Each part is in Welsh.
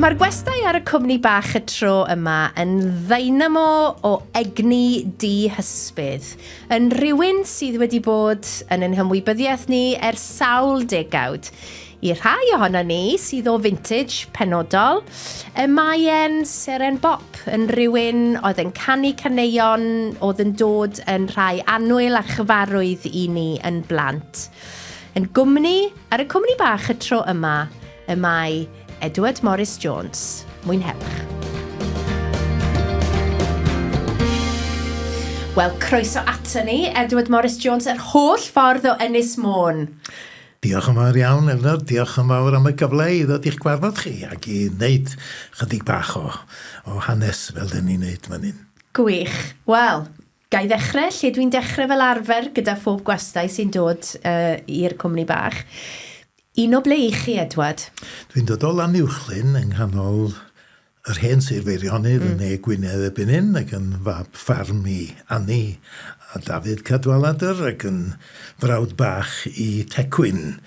Ac mae'r gwestai ar y cwmni bach y tro yma yn ddeinamo o egni dihysbydd, yn rhywun sydd wedi bod yn ein hymwybyddiaeth ni ers sawl degawd. I rhai ohonon ni sydd o vintage penodol, y mae e'n seren bop, yn rhywun oedd yn canu caneuon oedd yn dod yn rhai annwyl a chyfarwydd i ni yn blant. Yn gwmni, ar y cwmni bach y tro yma, y mae Edward Morris Jones. Mwynhewch. Wel, croeso ato ni, Edward Morris Jones, yr holl ffordd o Ynys Môn. Diolch yn fawr iawn, Elnor. Diolch yn fawr am y cyfle i ddod i'ch gwarfod chi ac i wneud chydig bach o, o hanes fel dyn ni'n wneud fan hyn. Gwych. Wel, ga i ddechrau lle dwi'n dechrau fel arfer gyda phob gwestai sy'n dod uh, i'r cwmni bach. Un o ble i chi, Edward? Dwi'n dod o Lanuwchllyn yng nghanol yr hen Sir Feirionnydd yn ne Gwynedd erbyn hyn ac yn fab ffarm i Annie a Dafydd Cadwaladr ac yn frawd bach i Tecwyn,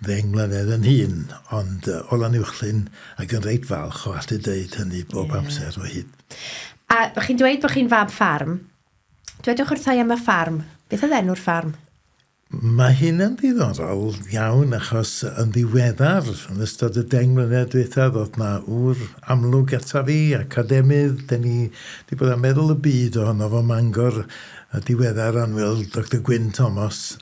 ddeng mlynedd yn hŷn, ond o Lanuwchllyn ac yn reit falch o allu deud hynny bob amser o hyd. A chi'n dweud bod chi'n fab ffarm. Dwedwch wrtha i am y ffarm. Beth oedd enw'r ffarm? Mae hyn yn ddiddorol iawn achos yn ddiweddar, yn ystod y 10 mlynedd dwytha, ddoth 'na ŵr amlwg ata fi, academydd, 'den ni 'di bod yn meddwl y byd ohono fo, Mangor y diweddar annwyl Doctor Gwyn Thomas,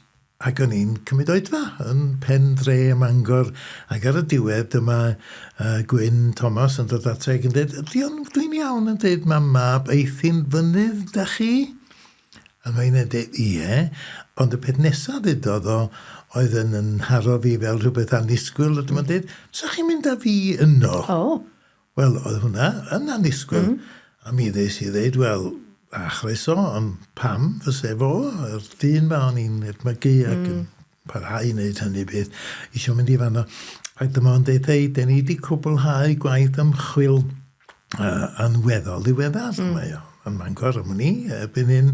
ac o'n i'n cymryd oedfa yn pen dre ym Mangor, ac ar y diwedd dyma uh, Gwyn Thomas yn dod ata i ac yn dweud, ydy o'n, dwi'n iawn yn dweud ma mab Eithin Fynydd da chi? A mae'n yn deud, ie, ond y peth nesaf ddudodd o oedd yn yn nharo fi fel rhywbeth annisgwyl, a dyma'n deud, 'sa chi'n mynd â fi yno? O. Wel, oedd hwnna yn annisgwyl. A mi ddes i ddeud, wel, a chroeso, ond pam fyse fo, yr dyn 'ma o'n i'n edmygu ac yn parhau i wneud hynny byth, isio mynd i fanno. Ac dyma o'n deud, hei, den ni 'di cwblhau gwaith ymchwil yn weddol ddiweddar. Mae o yn Mangor am wn i, erbyn hyn,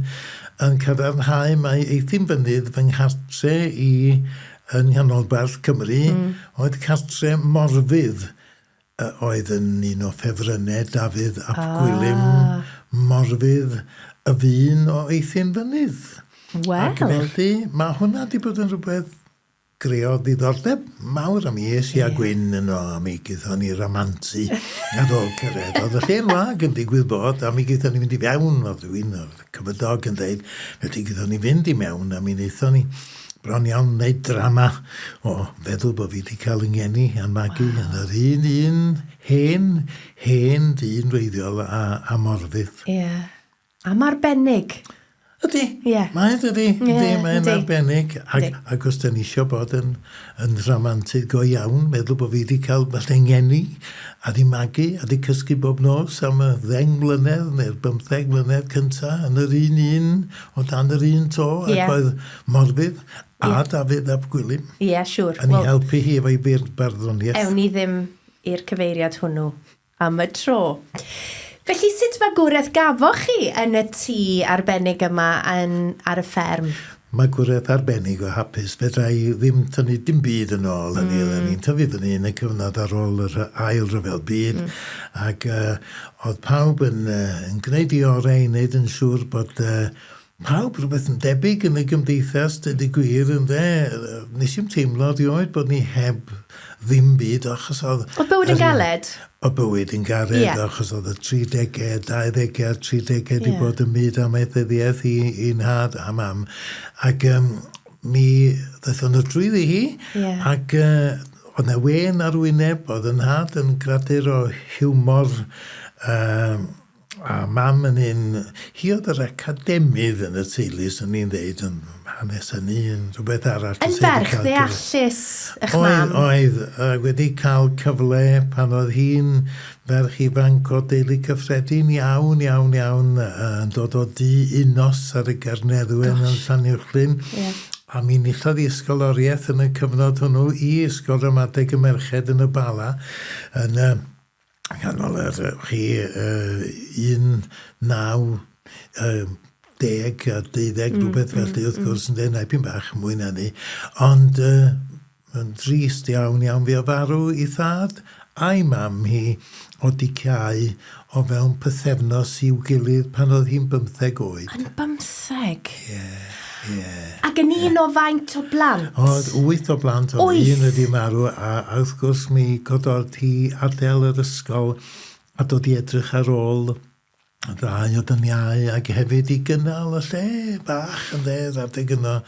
yn cadarnhau mai Eithin Fynydd fy nghartre i yn nghanolbarth Cymru oedd cartre Morfudd, oedd yn un o ffefrynnau Dafydd ap Gwilym, Morfudd y ddyn o Eithin Fynydd. Wel. Ac felly, mae hwnna 'di bod yn rhywbeth Creodd ddiddordeb mawr a mi es i a Gwyn yno a mi gaethon ni ramantu ar ôl cyrraedd. Oedd y lle'n wag yn digwydd bod a mi gaethon ni fynd i fewn, oedd rhywun o'r cymydog yn dweud, felly gaethon ni fynd i mewn a mi wnaethon ni bron iawn wneud drama o feddwl bod fi wedi cael yng ngeni a'n magu yn yr un un hen, hen dyn wreiddiol a, a Morfudd. Ie. Yeah. Am arbennig. Ydy. Ie. Mae dydy. Ie, Yndi, mae'n yndi. arbennig. Ac, Yndi. ac os 'dan ni isio bod yn, yn rhamantydd go iawn, meddwl bod fi 'di cael falle ngeni a 'di magu a 'di cysgu bob nos am y ddeng mlynedd neu'r bymtheg mlynedd cynta yn yr un un o dan yr un to Ie. ac oedd Morfudd a Dafydd ap Gwilym Ie, siŵr. yn ei Wel, helpu hi efo'i barddoniaeth. ewn ni ddim i'r cyfeiriad hwnnw. Am y tro. Felly sut fagwraeth gafoch chi yn y tŷ arbennig yma yn ar y fferm? Magwraeth arbennig o hapus. Fedra i ddim tynnu dim byd yn ôl hynny. Oedden ni'n tyfu fyny yn y cyfnod ar ôl yr Ail Ryfel Byd ac yy oedd pawb yn yy yn gwneud i orau i wneud yn siŵr bod yy pawb rhywbeth yn debyg yn y gymdeithas, deud y gwir, ynde? Nes i'm teimlo erioed bod ni heb ddim byd, achos oedd... Oedd bywyd yn galed? Oedd bywyd yn galed, yeah. achos oedd y 30au, 20au, 30au wedi yeah. bod ym myd amaethyddiaeth i, i nhad a mam. Ac um, mi ddaethon nhw drwyddi hi, yeah. ac uh, oedd 'na wên ar wyneb, oedd yn nhad yn gradur o hiwmor, uh, A mam yn un... Hi oedd yr academydd yn y teulu, 'swn i'n ddeud, yn hanes hynny yn rhywbeth arall. Yn ferch ddeallus, eich mam. Oedd, oedd. Ac wedi cael cyfle pan oedd hi'n ferch ifanc o deulu cyffredin iawn, iawn, iawn, yn dod o dŷ unnos ar y Garneddwen yn Llanuwchllyn. Ie. A mi enillodd hi ysgoloriaeth yn y cyfnod hwnnw i Ysgol Ramadeg y Merched yn y Bala yn y nghanol yr chi un naw deg a deuddeg rhywbeth felly wrth gwrs ynde, naipyn bach mwy na 'ny. Ond yn drist iawn iawn fuodd farw 'i thad a'i mam hi o diciâu o fewn pythefnos i'w gilydd pan oedd hi'n bymtheg oed. Yn bymtheg? Ie, ie. Ac yn un o faint o blant? Oedd, wyth o blant, oedd un wedi marw, a, a wrth gwrs mi gododd hi adael yr ysgol a dod i edrych ar ôl y ddau o dyniau ac hefyd i gynnal y lle bach ynde, yr adeg yno.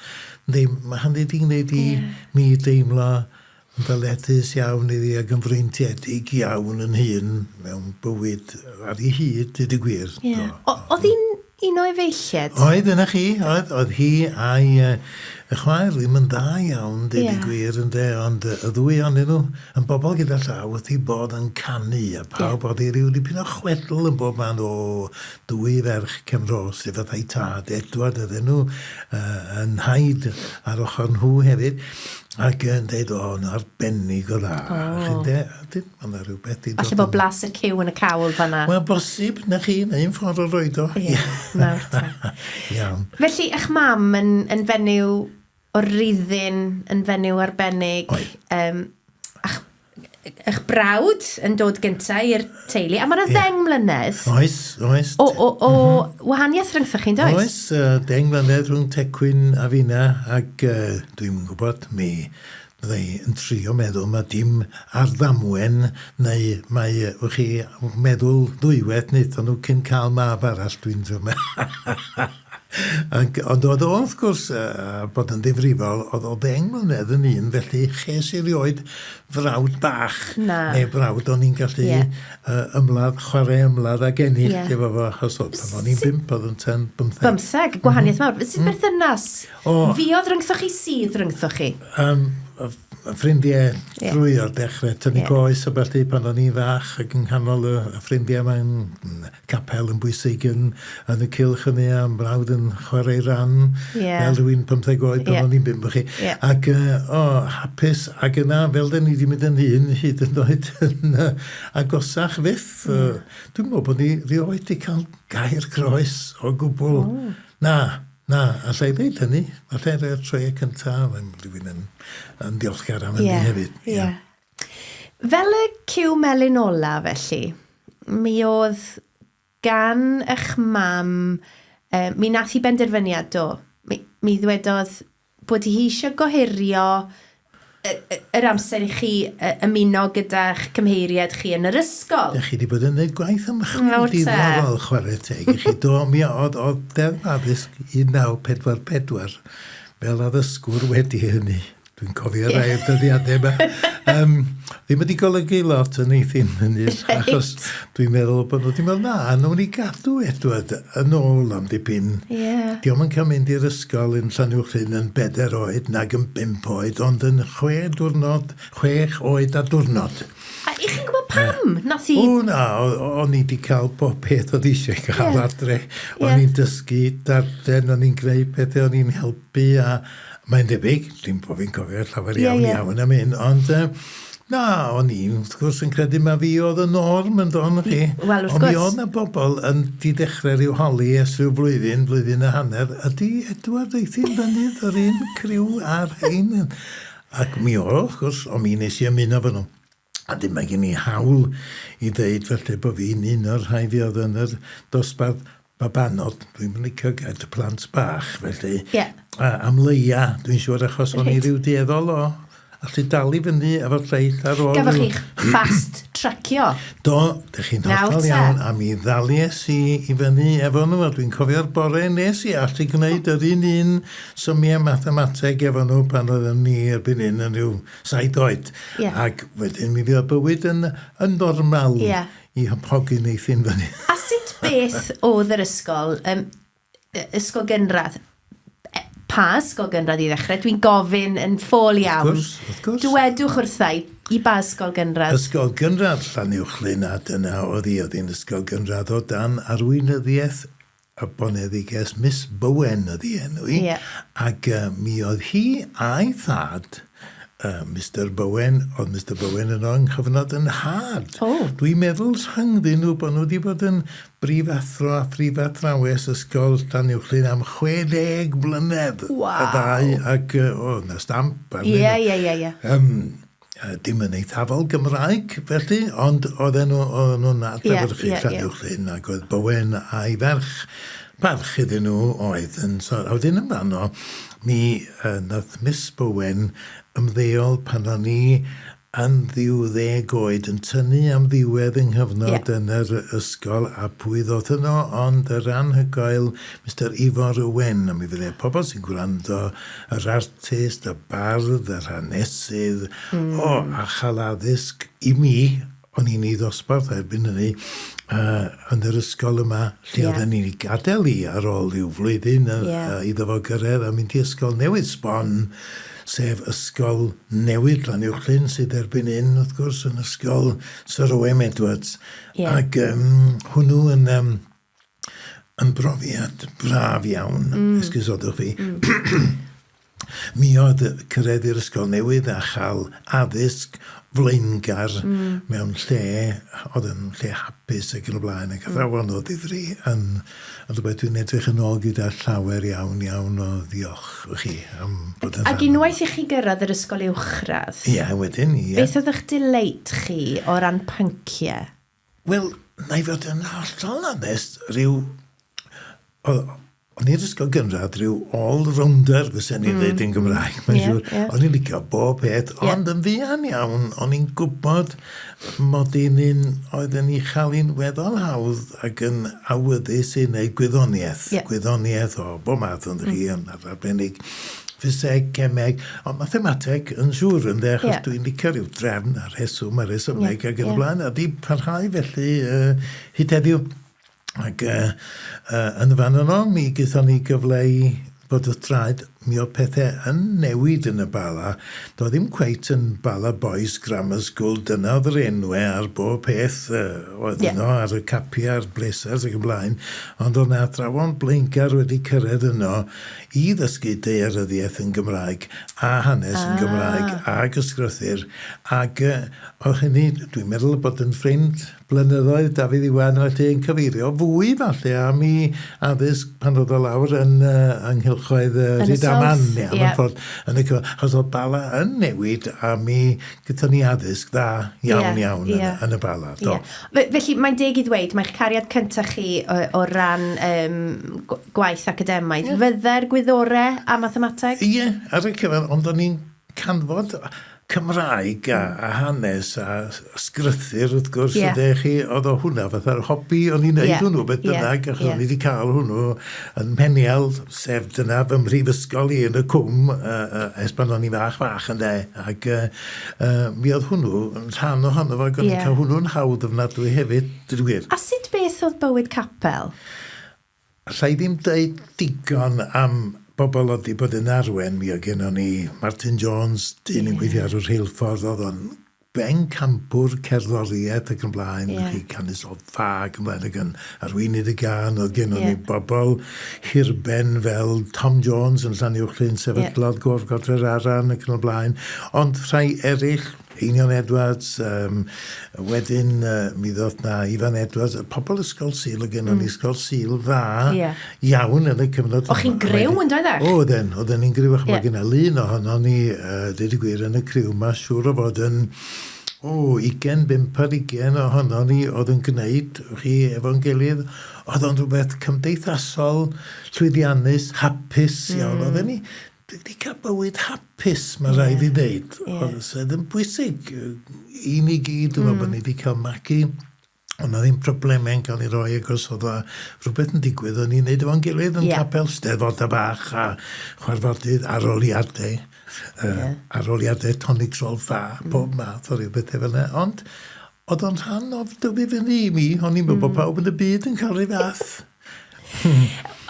Yndi, mae hynny 'di gwneud i yeah. mi deimlo yn ddyledus iawn iddi ac yn freintiedig iawn yn hun mewn bywyd ar ei hyd, dweud y gwir. Yeah. Oedd hi'n un o efeilliaid? Oedd, yna chi, oedd, oedd hi a'i uh, y chwaer ddim yn dda iawn, dweud yeah. y gwir, ynde, ond y ddwy ohonyn nhw yn bobl gyda llaw wrth eu bodd yn canu a pawb yeah. oedd i ryw dipyn o chwedl yn bob man o dwy ferch Cymro sef fatha'i tad Edward oedden nhw uh, yn nhaid ar ochr nhw hefyd ac yn dweud o yn arbennig o dda oh. Chi'n de, dyn, mae yna rhywbeth i Falle bod blas y cyw yn y cawl fanna. Wel, bosib, na chi, na un ffordd o roed o. Ie, nawr te. Iawn. Felly, eich mam yn, yn fenyw o ruddin yn fenyw arbennig. Oedd. Um, a'ch, eich brawd yn dod gyntaf i'r teulu, a mae'n yeah. ddeng mlynedd. Oes, oes. O, o, o mm -hmm. wahaniaeth rhyngthoch chi'n does? Oes, uh, deng mlynedd rhwng Tecwyn a finna, ac uh, dwi'n gwybod, mi fydda i yn trio meddwl mae dim ar ddamwen neu mae, wch chi, meddwl ddwywaith wnaethon nhw cyn cael mab arall, dwi'n trio meddwl. Ac, ond oedd o, wrth gwrs, uh, bod yn ddifrifol, oedd o ddeng mlynedd yn un, felly ches i rioed frawd bach. Na. Neu brawd o'n i'n gallu yeah. uh, ymladd, chwarae ymladd ag ennill yeah. efo fo, achos oedd pan o'n i'n bump, oedd yn ten bymtheg. Bymtheg, gwahaniaeth mm. mawr. Sut mm. berthynas o, fuodd rhyngthoch chi sydd rhyngthoch chi? Um, ffrindiau yeah. drwy o'r dechrau, tynnu yeah. goes a felly pan o'n i'n fach ac yng nghanol y, y ffrindiau mae'n capel yn bwysig yn, yn y cylch hynny a mrawd yn chwarae ran yeah. fel rhywun 15 oed pan yeah. o'n i'n bump chi. Yeah. Ac uh, o, hapus ac yna fel dyn ni wedi mynd yn hyn hyd yn oed yn uh, agosach fyth. Yeah. Uh, dwi'n meddwl bod ni rioed wedi cael gair croes o gwbl. Oh. Na, na, allai ddeud hynny. Falle ar y tro cyntaf, mae'n rhywun yn, yn diolchgar am hynny yeah. hefyd. Yeah. Yeah. Fel y cyw melyn ola, felly, mi oedd gan eich mam, uh, mi nath hi benderfyniad, do. Mi, mi ddwedodd bod hi eisiau gohirio yr amser i chi ymuno gyda'ch cymheiriaid chi yn yr ysgol. Dych chi wedi bod yn gwneud gwaith ymchwil diddorol, chwarae teg i chi. Do, mi oedd, oedd Deddf Addysg 1944 fel addysgwr wedi hynny. Dwi'n cofio rhai o'r dyddiadau yma. Um, ddim wedi golygu lot yn eithin hynny, Reit. achos dwi'n meddwl bod nhw wedi meddwl, na, nhw'n i gadw Edward yn ôl am dipyn. Ie. Yeah. Dio'm yn cael mynd i'r ysgol yn Llanuwchllyn yn bedair oed nag yn bump oed, ond yn chwe diwrnod, chwech oed a diwrnod. A i chi'n gwybod pam nath hi... O na, o'n i wedi cael bob peth oedd eisiau cael yeah. adre. O'n yeah. i'n dysgu darllen, o'n i'n gwneud pethau, o'n i'n helpu a Mae'n debyg, dim bod fi'n cofio llawer iawn Ie, ie. iawn am hyn, ond uh, na, o'n i wrth gwrs yn credu ma fi oedd y norm yn don chi. Wel, wrth Ond mi gwrs. oedd 'na bobl yn di dechrau rhyw holi ers rhyw flwyddyn, flwyddyn a hanner, ydy Edward Eithin Fynydd yr un criw a'r rhein? Ac mi oedd, wrth gwrs, ond mi nes i ymuno efo nhw. A dim mae gen i hawl i ddeud felly bod fi'n un o'r rhai fuodd yn yr dosbarth babanod. Dwi'm yn licio gair y plant bach, felly. Ie. A, am leia, dwi'n siŵr, achos o'n i Reit. ryw dueddol o allu dal i fyny efo'r lleill ar ôl Gafoch ryw- chi'ch fast tracio. Do, dych chi'n Nawr hollol te. iawn, a mi ddalies i i fyny efo nhw, a dwi'n cofio'r bore nes i allu gwneud yr un un symiau mathemateg efo nhw pan oeddwn ni erbyn hyn yn rhyw saith oed. Ie. Ac wedyn mi fuodd bywyd yn, yn normal Ie. i hogyn eithin fyny. A sut beth oedd yr ysgol, um, ysgol gynradd? E, Pa ysgol gynradd i ddechrau? Dwi'n gofyn yn ffôl iawn. Wrth gwrs, wrth gwrs. Dwedwch wrtha i, i ba ysgol gynradd? Ysgol gynradd Llanuwchllyn a dyna oedd hi, oedd hi'n ysgol gynradd o dan arweinyddiaeth y boneddiges Miss Bowen oedd hi enw hi. Ie. Ac uh, mi oedd hi a'i thad, uh, Mr Bowen, oedd Mr Bowen yno yng nghyfnod yn nhad. O. Dwi'n meddwl rhyngddyn nhw bod nhw wedi bod yn brifathro a phrifathrawes ysgol Llanuwchllyn am 60 mlynedd. Waw. Y ddau, ac uh, o, na stamp arnyn Ie, nhw. ie, ie, ie. dim yn eithafol Gymraeg felly, ond oedden nhw, oedden nhw'n adlewyrchu yeah, yeah, Llanuwchllyn yeah. ac oedd Bowen a'i ferch parch iddyn nhw oedd yn... So, a wedyn yn fanno, mi nath Miss Bowen ymddeol pan o'n i yn ddiw ddeg oed yn tynnu am ddiwedd yng nghyfnod yeah. yn yr ysgol a pwy ddoth yno ond yr anhygoel Mister Ifor Owen a mi fydde pobl sy'n gwrando yr artist, y bardd, yr hanesydd mm. o a chael addysg i mi o'n i'n ei ddosbarth erbyn hynny uh, yn yr ysgol yma lle yeah. oedden ni'n ei gadael i ar ôl rhyw flwyddyn yeah. iddo fo gyrraedd a mynd i ysgol newydd sbon, sef ysgol newydd Llanuwchllyn sydd erbyn hyn wrth gwrs yn ysgol Sir Owen Edwards. Yeah. Ac um, hwnnw yn um, yn brofiad braf iawn, mm. esgusodwch fi. Mm. Mi oedd cyrraedd i'r ysgol newydd a chael addysg flaengar mm. mewn lle oedd yn lle hapus ac yn y blaen ac athrawon mm. o ddifri yn, yn rhywbeth dwi'n edrych yn ôl gyda llawer iawn iawn o ddiolch i chi am bod yn Ac unwaith i chi gyrraedd yr ysgol uwchradd, Ie, wedyn, ie. Beth oedd eich delight chi o ran pynciau? Wel, na i fod yn hollol onest, rhyw... O'n i'r ysgol gynradd rhyw all-rounder, fysen ni'n mm. dweud yn Gymraeg, mae'n yeah, siŵr. Yeah. O'n i'n licio bob peth, yeah. ond yn fuan iawn, o'n i'n gwybod mod i'n un oedd yn ei chael hi'n weddol hawdd ac yn awyddus i wneud gwyddoniaeth. Yeah. Gwyddoniaeth o bob math, ond chi mm. yn arbennig ffiseg, cemeg, ond mathemateg yn siŵr ynde, achos yeah. dwi'n licio rhyw drefn a rheswm a rhesymeg yeah. ac yn y yeah. blaen, a di parhau felly uh, hyd heddiw. Ac uh, uh, yn y fan yno, mi gaethon ni gyfle i fod wrth draed, mi oedd pethau yn newid yn y Bala. Doedd ddim cweit yn Bala Boys Grammar School, dyna oedd yr enwau ar bob peth uh, oedd yeah. yno, ar y capiau, a'r blazers ac yn blaen. Ond oedd yna athrawon blaengar wedi cyrraedd yno i ddysgu daearyddiaeth yn Gymraeg a hanes yn Gymraeg ag ysgrythur ac yy o'dd hynny dwi'n meddwl bod yn ffrind blynyddoedd Dafydd Iwan felly yn cyfeirio fwy falle am i addysg pan o'dd o lawr yn yy yng nghylchoedd yy Rhydaman ia mewn ffordd yn y cyf- achos o'dd Bala yn newid a mi Gyda ni addysg dda iawn yeah, iawn yeah. yn, yn y Bala, do. Yeah. Felly, mae'n deg i ddweud, mae'ch cariad cyntaf chi o, o ran um, gwaith academaidd, yeah. fydde'r gwyddorau a mathemateg? Ie, yeah, ar y cyfan, ond o'n i'n canfod Cymraeg a, a hanes a sgrythyr wrth gwrs yeah. ydych chi, oedd o hwnna fatha'r hobi o'n i'n neud yeah. hwnnw beth bynnag, yeah. achos yeah. o'n i wedi cael hwnnw yn Mheniel, sef dyna fy mhrifysgol i yn y cwm, uh, uh, ers pan o'n i fach fach ynde, ac uh, uh, mi oedd hwnnw yn rhan ohono fo, ac o'n i'n yeah. cael hwnnw'n hawdd ofnadwy hefyd, dweud gwir. A sut beth oedd bywyd capel? Alla i ddim dweud digon am bobl oedd wedi bod yn arwen, mi oedd gennon ni Martin Jones, dyn yn gweithio ar y rheilffordd, oedd o'n bencampwr cerddoriaeth ac yn blaen, yeah. chi canu sol-ffa ac yn blaen, ac yn arweinydd y gân, oedd gennon yeah. ni bobl hirben fel Tom Jones yn Llanuwchllyn, sefydlodd yeah. Gôr Godre'r Aran ac yn y blaen, ond rhai eraill, Einion Edwards, um, wedyn uh, mi ddoth na Ifan Edwards, pobl ysgol Sul, oedd gennon mm. ni ysgol Sul dda yeah. iawn yn y cyfnod. O'ch chi'n griw yn doeddech? O, oedden, oedden ni'n griw, ac yeah. mae genna lun ohono ni, uh, dweud y gwir, yn y criw yma, siŵr o fod yn, o, 25 ar 20 ohono ni oedd yn gwneud, chi, efo'n gilydd, oedd o'n rhywbeth cymdeithasol, llwyddiannus, hapus iawn. Mm. Oedden ni, dwi wedi cael bywyd hapus, mae yeah. rhaid i ddeud. Yeah. Oedd sydd yn bwysig i ni gyd, dwi'n meddwl mm. bod ni wedi cael magu Ond na ddim problemau'n cael ei roi ac os oedd rhywbeth yn digwydd, o'n i'n neud efo'n gilydd yn yeah. capel steddfodau bach a chwarfodydd aroliadau, yeah. aroliadau tonic sol fa, pob math o ryw bethau fel yna. Ond oedd o'n rhan o dyfu fyny i mi, o'n i'n meddwl mm. bod pawb yn y byd yn cael rhyw fath.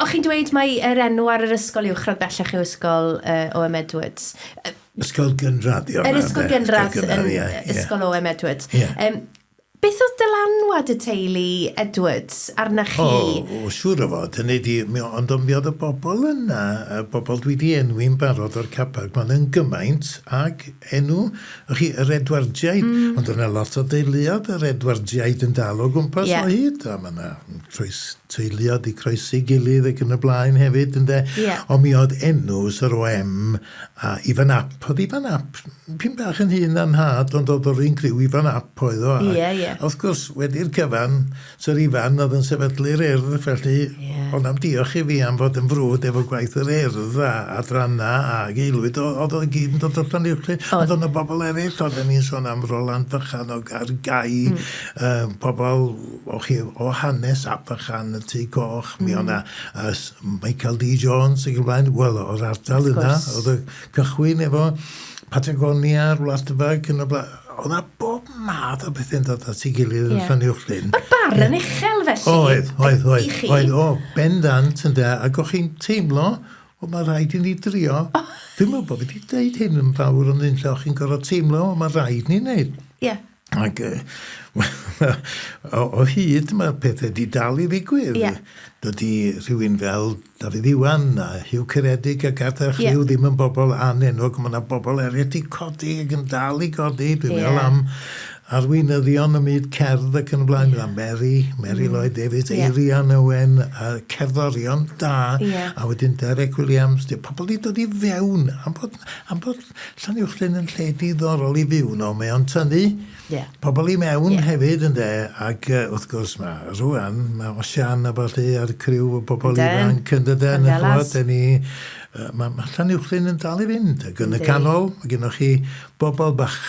O'ch chi'n dweud mai yr enw ar yr ysgol uwchradd bellach yw Ysgol uh, O.M. Edwards. Ysgol gynradd, Yr ysgol gynradd yn Ysgol O.M. Edwards. Yeah. Um, Beth oedd dylanwad y teulu Edwards arnach chi? O, o, siŵr o fod, hynny 'di, mi o- ond mi oedd y bobl yna, y bobl dwi 'di enwi'n barod o'r Caparc, maen nhw'n gymaint ag enw, chi, yr Edwardiaid, mm. ond yna lot o deuluoedd yr Edwardiaid yn dal o gwmpas yeah. o hyd, a mae yna troes teuluoedd 'di croesi gilydd ac yn y blaen hefyd ynde. Ie. Ond mi oedd enw Syr OM a Ifan Ap. Oedd Ifan Ap pyn bach yn hŷn na'n nhad ond oedd o'r un criw Ifan Ap oedd o. Ie, ie. A wrth gwrs wedi'r cyfan Syr Ifan oedd yn sefydlu'r Urdd felly Ie. Ond am diolch i fi am fod yn frwd efo gwaith yr Urdd a adrannau ag aelwyd, oedd o i gyd yn dod o Llanuwchllyn. Ond oedd 'na bobl eraill, oedden ni'n sôn am Roland Fychan o Gaergai, pobl o chi o hanes Ab Fychan, y Tŷ Coch, mi oedd 'na Michael D Jones ac yn y blaen, wel o'r ardal yna, oedd y cychwyn efo Patagonia a'r Wladfa ac yn y blaen. Oedd 'na bob math o bethau'n dod at ei gilydd yn Llanuwchllyn. Mae'r bar yn uchel felly. Oedd, oedd, oedd. I chi. Oedd, o, bendant ynde, ac o'ch chi'n teimlo, o, mae rhaid i ni drio. Dwi'n meddwl bod fi wedi deud hyn yn fawr ond unlle, o'ch chi'n gorfod teimlo, o, mae rhaid ni wneud. Ie. Ac o, o hyd mae pethau wedi dal i ddigwydd. Ie. Dydy rhywun fel Dafydd Iwan a Huw Ceredig ac Arthur Ie. Rhyw ddim yn bobl anenwog, mae yna bobl eraill wedi codi ac yn dal i godi. Dwi'n meddwl Ie. am arweinyddion y myd cerdd ac yn y blaen. Yeah. Mary, Mary Lloyd Davies, Ie. Eirian Owen, a cerddorion da. Ie. A wedyn Derek Williams, di pobl wedi dod i fewn am bod, am bod Llanuwchllyn yn lle diddorol i fyw yno, mae o'n tynnu Ie. pobl i mewn Ie. hefyd ynde, ac wrth gwrs mae rŵan, mae Osian a ballu a'r criw o bobl Yndyn. ifanc yn dydyn, Candelas. ch'mod, 'dyn ni, mae ma Llanuwchllyn yn dal i fynd, ac yn y Yndi. canol, mae gennych chi bobl bach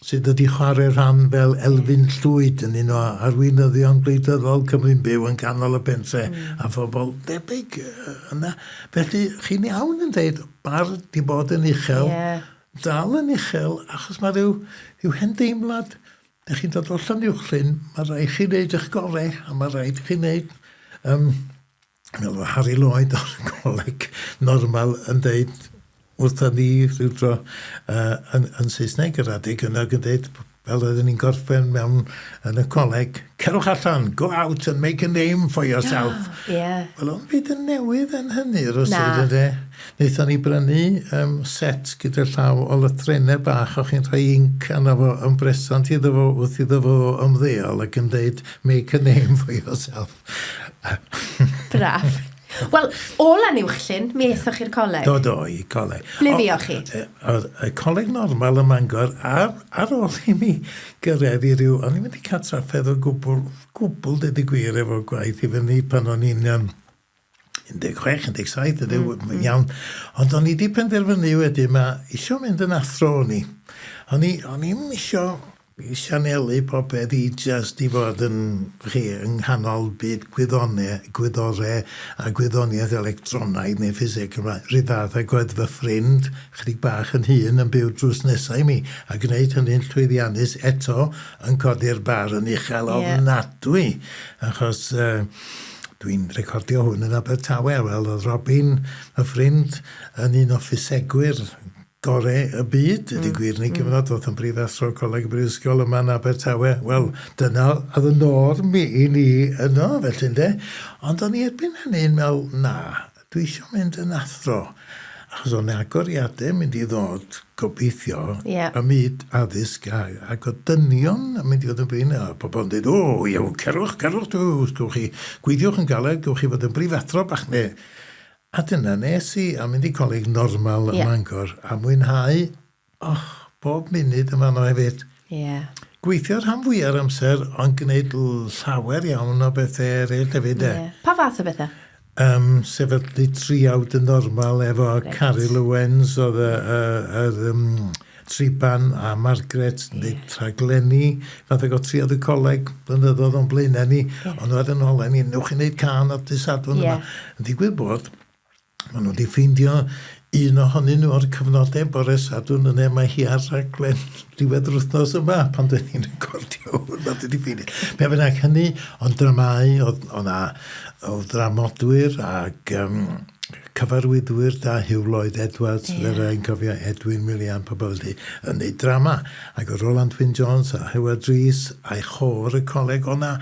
sydd wedi chwarae rhan fel Elfyn Llwyd yn un o arweinyddion gwleidyddol Cymru'n Byw yn canol y pentre, a phobl debyg yna. Felly, chi'n iawn yn deud, bar 'di bod yn uchel, Ie. dal yn uchel, achos mae rhyw, rhyw hen deimlad, dych chi'n dod o Llanuwchllyn, mae rhaid chi wneud eich gorau, a mae rhaid chi wneud, fel oedd Harry Lloyd o'r coleg normal yn deud wrtha ni rhyw dro yn, yn Saesneg yr adeg yna, ac yn deud, fel oedden ni'n gorffen mewn yn y coleg, cerwch allan, go out and make a name for yourself. Ie. Wel, o'n byd yn newydd yn hynny, rywsut, Na. ynde? Wnaethon ni brynu um, set gyda llaw o lythrennau bach, o'ch chi'n rhoi inc arno fo yn bresant iddo fo wrth iddo fo ymddeol ac yn deud, make a name for yourself. Braf. Wel, o Lanuwchllyn, mi aethoch chi'r coleg. Do, do, i coleg. Ble fuoch chi? Oedd y coleg normal ym Mangor, ar, ar ôl i mi gyrraedd i ryw... O'n i'n mynd i cael trafferth o gwbl, gwbl, deud y gwir, efo gwaith i fyny pan o'n i'n um, 16, 17, ydy, iawn. Ond o'n i wedi penderfynu wedyn, ma isio mynd yn athro o'n i. O'n i, o'n i'm isio i sianelu popeth i jyst i fod yn, chi, yng nghanol byd gwyddone, gwyddore a gwyddoniaeth electronaidd neu ffiseg Cymraeg. Rhyw fath ag oedd fy ffrind, chydig bach yn hŷn, yn byw drws nesau i mi, a gwneud hynny'n llwyddiannus eto yn codi'r bar yn uchel ofnadwy, achos uh, dwi'n recordio hwn yn Abertawe, wel, oedd Robin, fy ffrind, yn un o ffisegwyr gore y byd, ydy gwir, yn ei gyfnod, ddoth yn brifathro Coleg y Brifysgol yma yn Abertawe. Wel, dyna oedd y norm i, i ni yno, felly ynde. Ond o'n i erbyn hynny'n meddwl, na, dwi eisiau mynd yn athro. Achos o'n agoriadau mynd i ddod, gobeithio, Ie. ym myd addysg a, ac o dynion yn mynd i fod yn brin, a pobl yn dweud, o, iawn, cerwch, cerwch, dw, gewch chi, gweithiwch yn galed, gewch chi fod yn brifathro bach neu. A dyna nes i, a mynd i coleg normal ym Mangor, a mwynhau, och, bob munud yn fanno hefyd. Ie. Gweithio rhan fwya'r amser, ond gwneud llawer iawn o bethau eraill hefyd, de. Ie. Pa fath o bethau? Um, sefydlu triawd yn normal efo Reit. Caryl Owens, oedd y, y, yr um, Triban a Margaret, yeah. Neu rhaglenni, fath ag o triawd y coleg blynyddoedd o'n blaenau ni, yeah. Ond nhw ar yn ôl ni, newch chi wneud cân ar dydd Sadwrn Ie. yma. Yn digwydd bod, maen nhw wedi ffeindio un ohonyn nhw o'r cyfnodau bore Sadwrn yna, mae hi ar raglen diwedd yr wythnos yma, pan dyn ni'n recordio hwn, mae wedi ffeindio. Be bynnag hynny, ond dramau, oedd o'na o ddramodwyr ac um, cyfarwyddwyr da, Huw Lloyd Edwards, yeah. fe rai'n cofio Edwin William, pobl felly, yn neud drama. Ac oedd Roland Wyn Jones a Howard Rees a'i chôr y coleg, o'na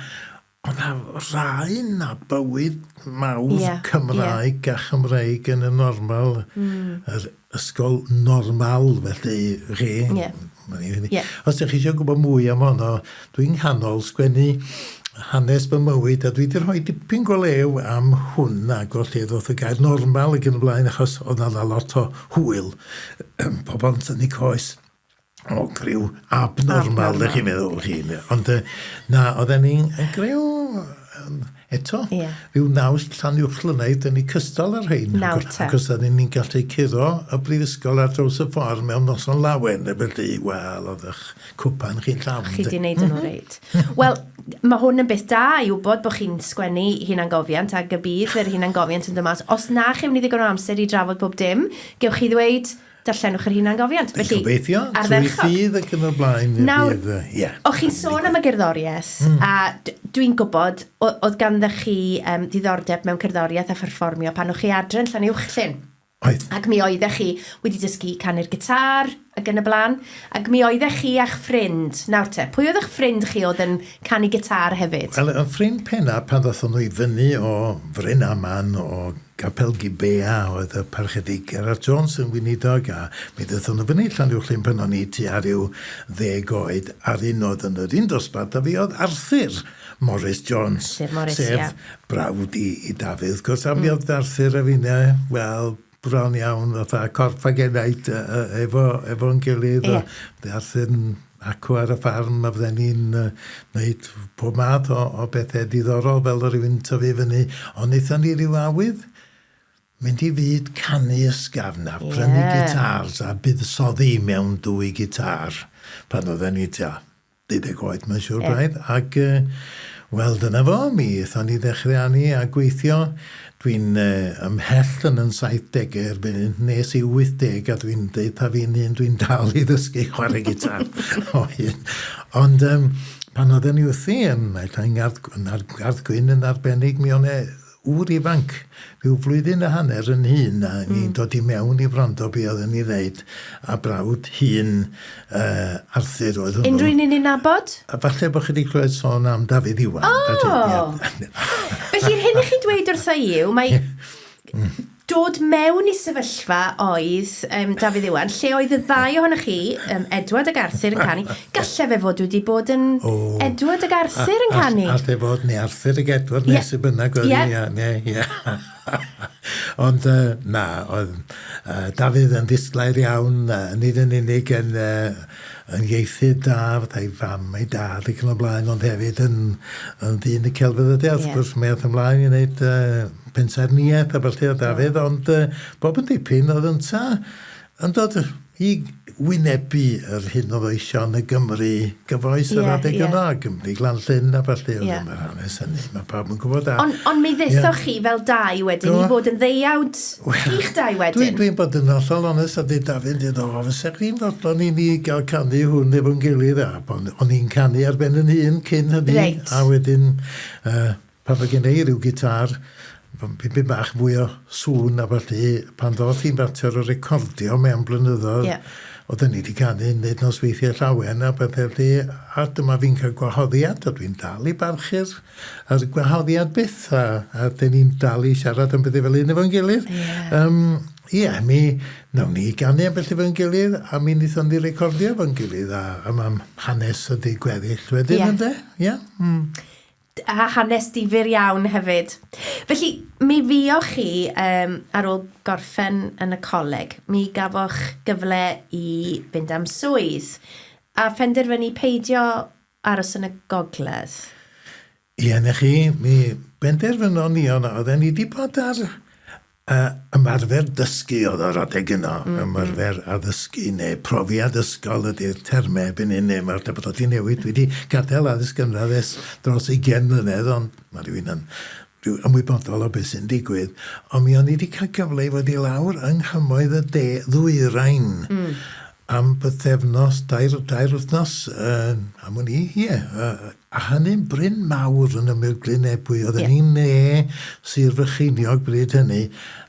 o'na rai na bywyd mawr Ie, Cymraeg a Chymreig yn y normal, yr ysgol normal, felly chi. Ie. Ma'n i fyny. Ie. Os ydych chi eisiau gwybod mwy am honno, dwi'n nghanol sgwennu hanes fy mywyd, a dwi 'di rhoi dipyn go lew am hwn ac o lle ddoth y gair normal ac yn y blaen, achos oedd 'na lot o hwyl, pobl yn tynnu coes o griw abnormal, dych chi'n meddwl chi. Ond na, oedden ni'n griw eto, yeah. rhyw naws Llanuwchllynaidd, dyn ni cystal ar rhein. Nawr te. Ac oedden ni'n gallu curo y brifysgol ar draws y ffordd mewn noson lawen, felly, wel, oedd eich cwpan chi'n llawn. Chi di wneud yn mm reit. Wel, mae hwn yn beth da i wybod bod chi'n sgwennu hunangofiant ac y bydd yr hunangofiant yn dod mas. Os na chi'n mynd i ddigon o amser i drafod bob dim, gewch chi ddweud, darllenwch yr hunangofiant. Felly, gobeithio, trwy ffydd ac yn y blaen. Nawr, yeah. o'ch chi'n sôn am y gerddoriaeth, a dwi'n gwybod, oedd ganddo chi um, ddiddordeb mewn cerddoriaeth a pherfformio pan o'ch chi adre yn Llanuwchllyn. Oedd. Ac mi oeddech chi wedi dysgu canu'r gitâr ac yn y blaen. Ac mi oeddech chi a'ch ffrind. Nawr te, pwy oedd eich ffrind chi oedd yn canu gitâr hefyd? Wel, y ffrind penna pan ddothon nhw i fyny o Fryn Aman, o Gapel Gibea, oedd y Parchedig Gerallt Jones yn weinidog, a mi ddothon nhw fyny i Llanuwchllyn pan o'n i tua rhyw ddeg oed, a'r un oedd yn yr un dosbarth â fi oedd Arthur Morris Jones. Arthur Morris, sef ie. brawd i, i Dafydd, wrth gwrs, a mi oedd Arthur a finne, wel, bron iawn, fatha corff ag enaid efo, efo'n gilydd. Ie. A Arthur yn acw ar y ffarm a fydden ni'n uh, wneud pob math o, o bethau diddorol fel o rywun tyfu fyny. Ond wnaethon ni ryw awydd mynd i fyd canu ysgafn a prynu yeah. gitars a buddsoddi mewn dwy gitar pan oedden ni tua deuddeg oed mae'n siŵr braidd, ac yy wel dyna fo, mi aethon ni ddechrau arni a gweithio. Dwi'n yy ymhell yn yn saithdegau erbyn hyn, nes i 80 a dwi'n deud 'tha fi'n hun dwi'n dal i ddysgu chwarae gitar o hyd. Ond yym pan oedden ni wrthi yn naill ai yng Ngardd yn Gardd Gwyn yn arbennig mi o' 'ne ŵr ifanc, rhyw flwyddyn a hanner yn hŷn na mm. ni'n dod i mewn i wrando be oedd yn ei ddeud, a brawd hŷn uh, Arthur oedd hwnnw. Unrhyw un ni'n nabod? A falle bod chi wedi clywed sôn am Dafydd Iwan. Oh! Felly'r hyn i chi dweud wrtho i yw, mae dod mewn i sefyllfa oedd um, Dafydd Iwan, lle oedd y ddau ohonoch chi, um, Edward ac Arthur yn canu, galle fe fod wedi bod yn oh. Edward ac Arthur yn canu. Alle fod, neu Arthur ac Edward, neu yeah. sy'n bynnag oedd yeah. Ia, neu, ia. Ond uh, na, oedd uh, Dafydd yn ddisglair iawn, uh, nid yn unig yn, uh, yn ieithydd da, fatha ei fam, ei dad ac yn y blaen, ond hefyd yn, yn ddyn y celfyddydau, wrth yeah. gwrs, mae ymlaen i wneud uh, pensaernïaeth a ballu a Dafydd, ond uh, bob yn dipyn oedd ynta yn dod i wynebu yr hyn oedd o eisiau yn y Gymru gyfoes yr adeg yna, Gymru Glan Llyn a ballu, oedd yeah. yr hanes hynny, mae pawb yn gwybod. Ond on mi ddethoch yeah. chi fel dau wedyn i fod yn ddeuawd well, chi'ch dau wedyn. Dwi'n dwi bod yn hollol onest a dweud Dafydd, dweud, o, fysa chdi'n fodlon i ni gael canu hwn efo'n gilydd, a o'n i'n canu ar ben yn hun cyn hynny, reit. a wedyn uh, Pan fo gen i ryw gitâr, pipin bach fwy o sŵn a ballu, pan ddoth hi'n fater o recordio mewn blynyddoedd, yeah. oedden ni wedi canu wneud nosweithiau llawen a bethau felly, a dyma fi'n cael gwahoddiad, a dwi'n dal i barchu'r yr gwahoddiad byth, a, a dyn ni'n dal i siarad am bethau fel un efo'n gilydd. Ie, um, yeah, mi nawn ni ganu ambell efo'n gilydd, a mi wnaethon ni recordio efo'n gilydd, a, a mae hanes ydi gweddill wedyn, yeah. ynde? Ie. Yeah. Mm. A hanes difyr iawn hefyd. Felly, mi fuoch chi, um, ar ôl gorffen yn y coleg, mi gafoch gyfle i fynd am swydd a phenderfynu peidio aros yn y gogledd. Ie, na chi, mi benderfynon ni, ond oedden ni wedi bod ar Yy, ymarfer dysgu oedd o'r adeg yno, ymarfer addysgu neu profiad ysgol ydy'r termau erbyn hyn, neu mae'r bod o 'di newid. Dwi 'di gadael addysg gynradd ers dros ugain mlynedd, ond mae rhywun yn rhyw ymwybodol o beth sy'n digwydd. Ond mi o'n i 'di cael cyfle i fod i lawr yng nghymoedd y de ddwyrain am bythefnos, dair, dair wythnos, yy, am wn i, ie, yy, A hynny'n brin mawr yn ymyl Glyn Ebwy. Oedden yeah. ni'n ne Sir Frycheiniog bryd hynny,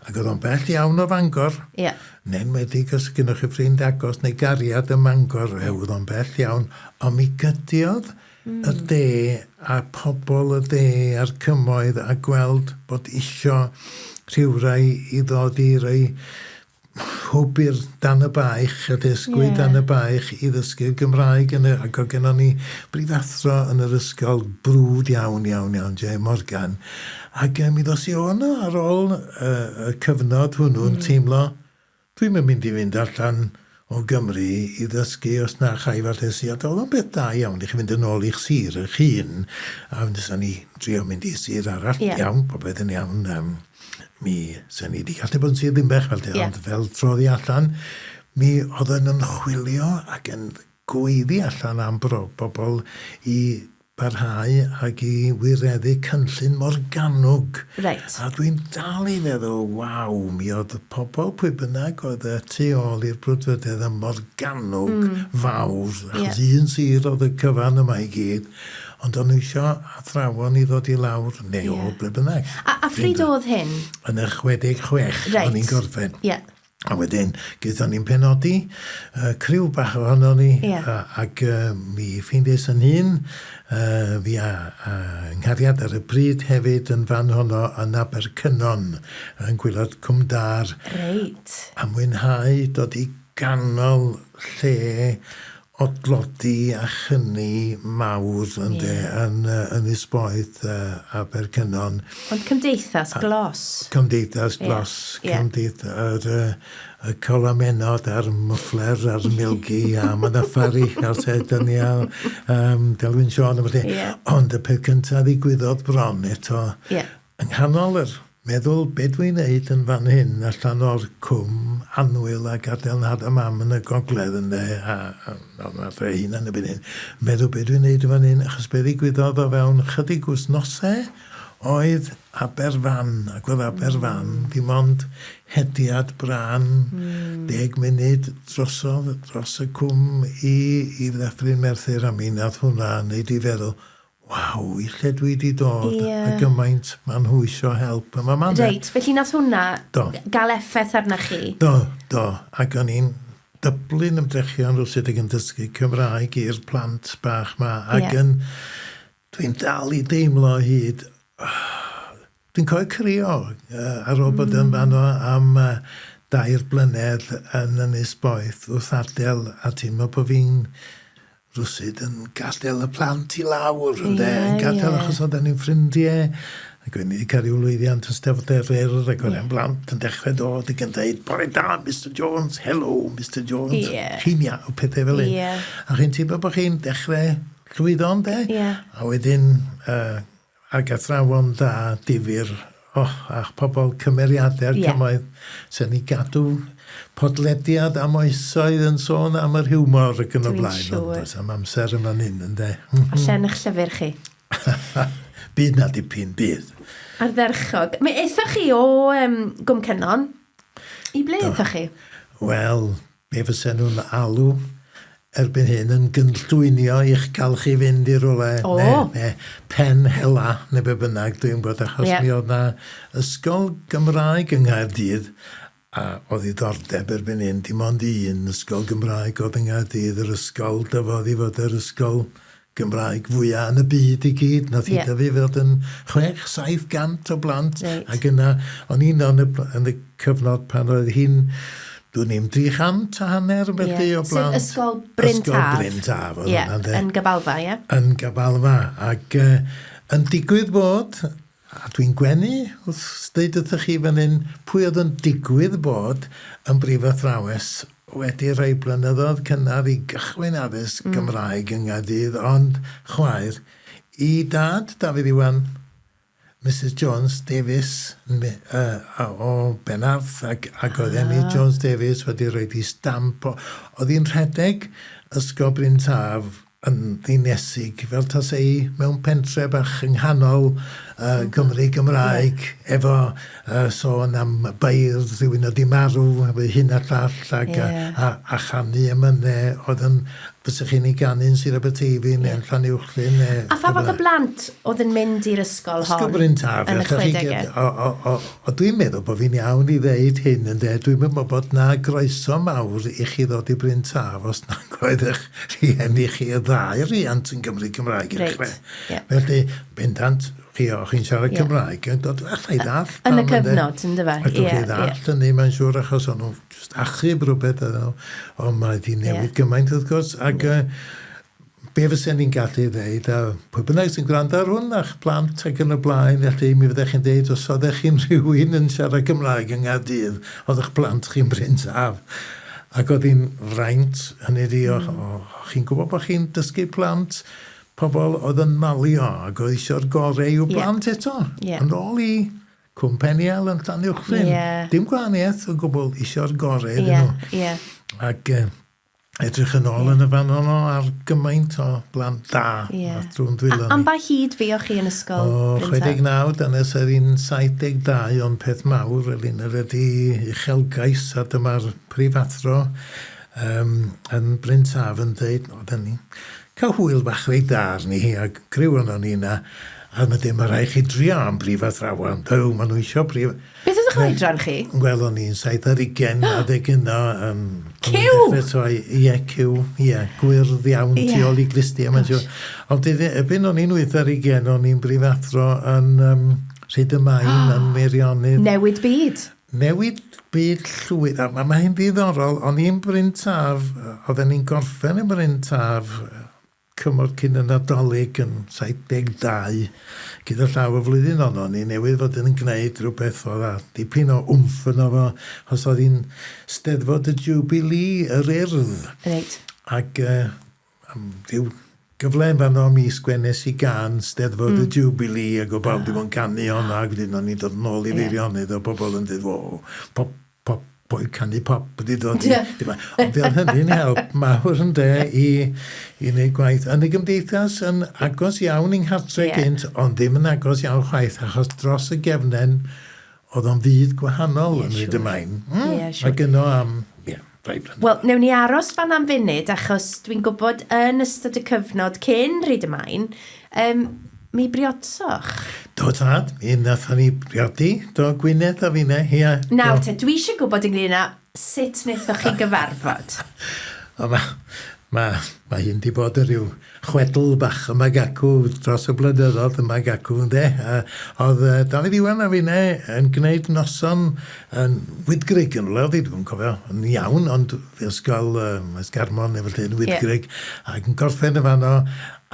ac oedd o'n bell iawn o Fangor. Yeah. Yn enwedig os gynnwch chi ffrind agos neu gariad ym Mangor, yeah. oedd o'n bell iawn. Ond mi gydiodd mm. y de a pobl y de a'r cymoedd a gweld bod isio rhywrai i ddod i roi hwb i'r dan y baich, y dysgwyd yeah. dan y baich i ddysgu'r Gymraeg yn y, ac oedd gennon ni brifathro yn yr ysgol brwd iawn, iawn, iawn, Jay Morgan. Ac mi ddos i o yno ar ôl y cyfnod hwnnw'n teimlo, dwi'm yn mynd i fynd allan o Gymru i ddysgu os na chai falle si, a doedd o'n beth da iawn i chi fynd yn ôl i'ch sir eich hun, a wnes ni drio mynd i sir arall, yeah. iawn, popeth yn iawn, um, mi sen ni wedi gallu bod yn sir Ddinbych felly, yeah. ond fel trodd i allan, mi oedden yn chwilio ac yn gweiddi allan am bobl i barhau ag i wireddu cynllun Morgannwg. Reit. A dwi'n dal i feddwl, waw, mi oedd pobl pwy bynnag oedd y tu ôl i'r brwdfrydedd ym Morgannwg mm. fawr, achos yeah. un sir oedd y cyfan yma i gyd, ond o'n nhw eisiau athrawon i ddod i lawr, neu yeah. o ble bynnag. A, a phryd oedd hyn? Yn y 66, reit. O'n i'n gorffen. Yeah. A wedyn, gaethon ni'n penodi, criw bach ohonon ni, yeah. ac mi ffeindiais yn hun, fi a, a nghariad ar y pryd hefyd yn fan honno yn Abercynon, yn gwylod Cwm Dâr. Reit. A mwynhau dod i ganol lle o dlodi a chyni mawr ynde yeah. yn Ynys Boeth uh, Abercynon. Ond cymdeithas glos. Cymdeithas glos, yeah. cymdeith, yr, y colamenod a'r mwffler a'r milgi a mynyffari a'r sed ni a um, Delwyn Siôn a felly. Yeah. Ond y peth cyntaf ddigwyddodd bron eto yeah. Yng nghanol yr meddwl be dwi'n neud yn fan hyn allan o'r cwm annwyl a gadael nhad a mam yn y gogledd ynde a a o'dd nhw adre eu hunan erbyn hyn, meddwl be dwi'n neud yn fan hyn achos be ddigwyddodd o fewn chydig wythnose oedd Aberfan ac o'dd Aberfan dim ond hediad brân deg munud drosodd dros y cwm i i Ddyffryn Merthyr a mi nath hwnna neud fi feddwl Waw, i lle dwi 'di dod Ie. a gymaint ma' nhw isio help yn fama ynde? Reit, felly nath hwnna Do. gael effaith arna chi? Do, do, ac o'n i'n dyblu'n ymdrechion rywsut ac yn dysgu Cymraeg i'r plant bach 'ma ac Ie. yn dwi'n dal i deimlo o hyd Dwi'n cofio crio ar ôl bod yn fanno am dair blynedd yn Ynys Boeth wrth adael a teimlo bod fi'n rywsut yn gadael y plant i lawr ynde? Ie, Yn gadael ie. achos oedden ni'n ffrindiau ac o'n i wedi cael rhyw lwyddiant yn Steddfod yr Urdd ac oedd hen blant yn dechrau dod ac yn dweud bore da Mister Jones, hello Mister Jones, Ie. chi'n iawn, pethau fel hyn. Ie. A chi'n teimlo bod chi'n dechrau llwyddo ynde? Ie. A wedyn uh, Ac athrawon da, difyr, oh, a'ch pobl cymeriadau'r Ie. cymoedd, sy'n ni gadw podlediad am oesoedd yn sôn am yr hiwmor ac yn y Dwi'n blaen. siŵr. Ond does am amser yn fan hyn, ynde? A lle yn eich llyfr chi? Bydd na dipyn, bydd. Ardderchog. Mi aethoch chi o um, Gwm Cynon. I ble aethoch chi? Wel, Be fysen nhw'n alw erbyn hyn yn gynllwynio i'ch cael chi fynd i rywle O! neu, neu pen hela neu be bynnag, dwi'n gwybod, achos Ie. mi oedd 'na ysgol Gymraeg yng Nghaerdydd a oedd ddiddordeb erbyn hyn, dim ond un ysgol Gymraeg oedd yng Nghaerdydd, yr ysgol dyfodd i fod yr ysgol Gymraeg fwya yn y byd i gyd. Nath hi Ie. dyfu fod yn 600-700 o blant. Reit. Ac yna, o'n i'n yn y, yn y cyfnod pan oedd hi'n, dwi'n i'n 300 a hanner felly Ie. o blant. Sef Ysgol Bryn Ysgol Taf. Bryn Taf oedd Ie, hwnna, ynde? yn Gabalfa, ie. Yn Gabalfa. Ac uh, yn digwydd bod, a dwi'n gwenu wrth ddeud wrthych chi fan hyn, pwy oedd yn digwydd bod yn brifathrawes wedi rhai blynyddoedd cynnar i gychwyn addysg Gymraeg yng Nghaerdydd, ond chwaer i dad Dafydd Iwan, Misus Jones Davies o Benarth, ac, ac oedd Emmy Jones Davies wedi rhoi di stamp o... Oedd hi'n rhedeg Ysgol Bryn Taf yn ddinesig, fel tase hi mewn pentre bach yng nghanol uh, Gymru Gymraeg, yeah. efo uh, sôn am beirdd, rhywun oedd 'di marw, efo hyn a llall, ac, yeah. a, a, a chanu emynau oedd yn Fysech chi'n ei ganu yn Sir Aberteifi neu yn Llanuwchllyn neu... A pha fath o blant oedd yn mynd i'r ysgol hon? Ysgol Bryn Taf. Yn y chwedegau? O, o, o, o, dwi'n meddwl bod fi'n iawn i ddeud hyn, ynde. Dwi'n meddwl bod na groeso mawr i chi ddod i Bryn Taf os nag oedd eich rhieni chi y ddau riant yn Gymru Cymraeg i Reit, ddechrau. ie. Felly, bendant, Chi, o, chi'n siarad yeah. Cymraeg, yn dod, allai ddallt. Yn y cyfnod, yn dyfa. Ac yeah, chi ddallt yeah. hynny, mae'n siŵr, achos o'n nhw just achub rhywbeth, ond mae wedi newid yeah. gymaint, wrth gwrs, ac yeah. be fysen ni'n gallu ddeud, a pwy bynnag sy'n gwrando ar hwn, a'ch plant ac yn y blaen, felly mi fyddech chi'n deud, os oeddech chi'n rhywun yn siarad Cymraeg yng Nghaerdydd, oedd eich plant chi'n Bryn Taf. Ac oedd hi'n fraint, hynny ydi, mm. o, chi'n gwybod bod chi'n dysgu plant, pobl oedd yn malio ac oedd eisiau'r gorau i'w blant eto. Yn ôl i Cwm Peniel yn Llanuwchllyn. Dim gwahaniaeth o gwbl, eisiau'r gorau iddyn nhw. Ac edrych yn ôl yn y fan honno ar gymaint o blant da yeah. drwy'n dwylo ni. Am ba hyd fuoch chi yn ysgol? O, 69, dyna sydd hi'n 72, ond peth mawr, Elin, yr ydi uchelgais, a dyma'r prifathro um, yn Bryn Taf yn dweud, oedden ni Cael hwyl bach reit dda arni hi, a criw onon ni 'na, a wedyn ma' rhaid chi drio am brifathrawon, Duw, ma' nhw isio brif... Beth oedd eich oedran chi? Wel, o'n i'n 70 adeg yno. Cyw! Ie, cyw, ie, gwyrdd iawn tu ôl i glustia, mae'n siŵr. Ond erbyn o'n i'n 80, o'n i'n brifathro yn Rhyd-y-main, yn Meirionnydd. Newid byd! Newid byd llwyr. A mae hi'n ddiddorol, o'n i'n Bryn Taf, oedden ni'n gorffen yn Bryn Taf cymorth cyn y Nadolig yn 72, gyda llaw y flwyddyn honno, o'n i newydd fod yn gwneud rhywbeth oedd â dipyn o wmff yno fo, achos oedd hi'n Steddfod y Jubilee, yr Urdd. Reit. Ac uh, am ryw gyfle yn fanno mi sgwennes i gân Steddfod y Jubilee ac o bawb 'di bod yn canu honna ac wedyn o'n i'n dod nôl i Feirionnydd o bobl yn dweud o pop pop boi canu pop wedi dod i Ond fe oedd hynny'n help mawr ynde i i wneud gwaith yn y gymdeithas yn agos iawn i'n nghartre gynt ond ddim yn agos iawn chwaith achos dros y gefnen Oedd o'n fyd gwahanol yn Rhyd y Main. Mm. Ie, siŵr. Ac yno am, ie, rhai blynyddoedd. Wel, newn ni aros fan am funud, achos dwi'n gwybod yn ystod y cyfnod cyn Rhyd y Main, um, mi briodsoch. Do tad, mi nathon ni briodi, do Gwyneth a finne, ia. Nawr te, dwi eisiau gwybod ynglyn â sut wnaethoch chi gyfarfod. O, mae ma, ma hyn 'di bod yn rhyw chwedl bach yma ag acw dros y blynyddoedd yma ag acw, ynde? A oedd Dafydd Iwan a finne yn gwneud noson yn Wyddgrug yn rhywle, oedd hi, dwi'm yn cofio yn iawn, ond ysgol Esgarmon neu felly yn Wyddgrug, yeah. ac yn gorffen yn fanno,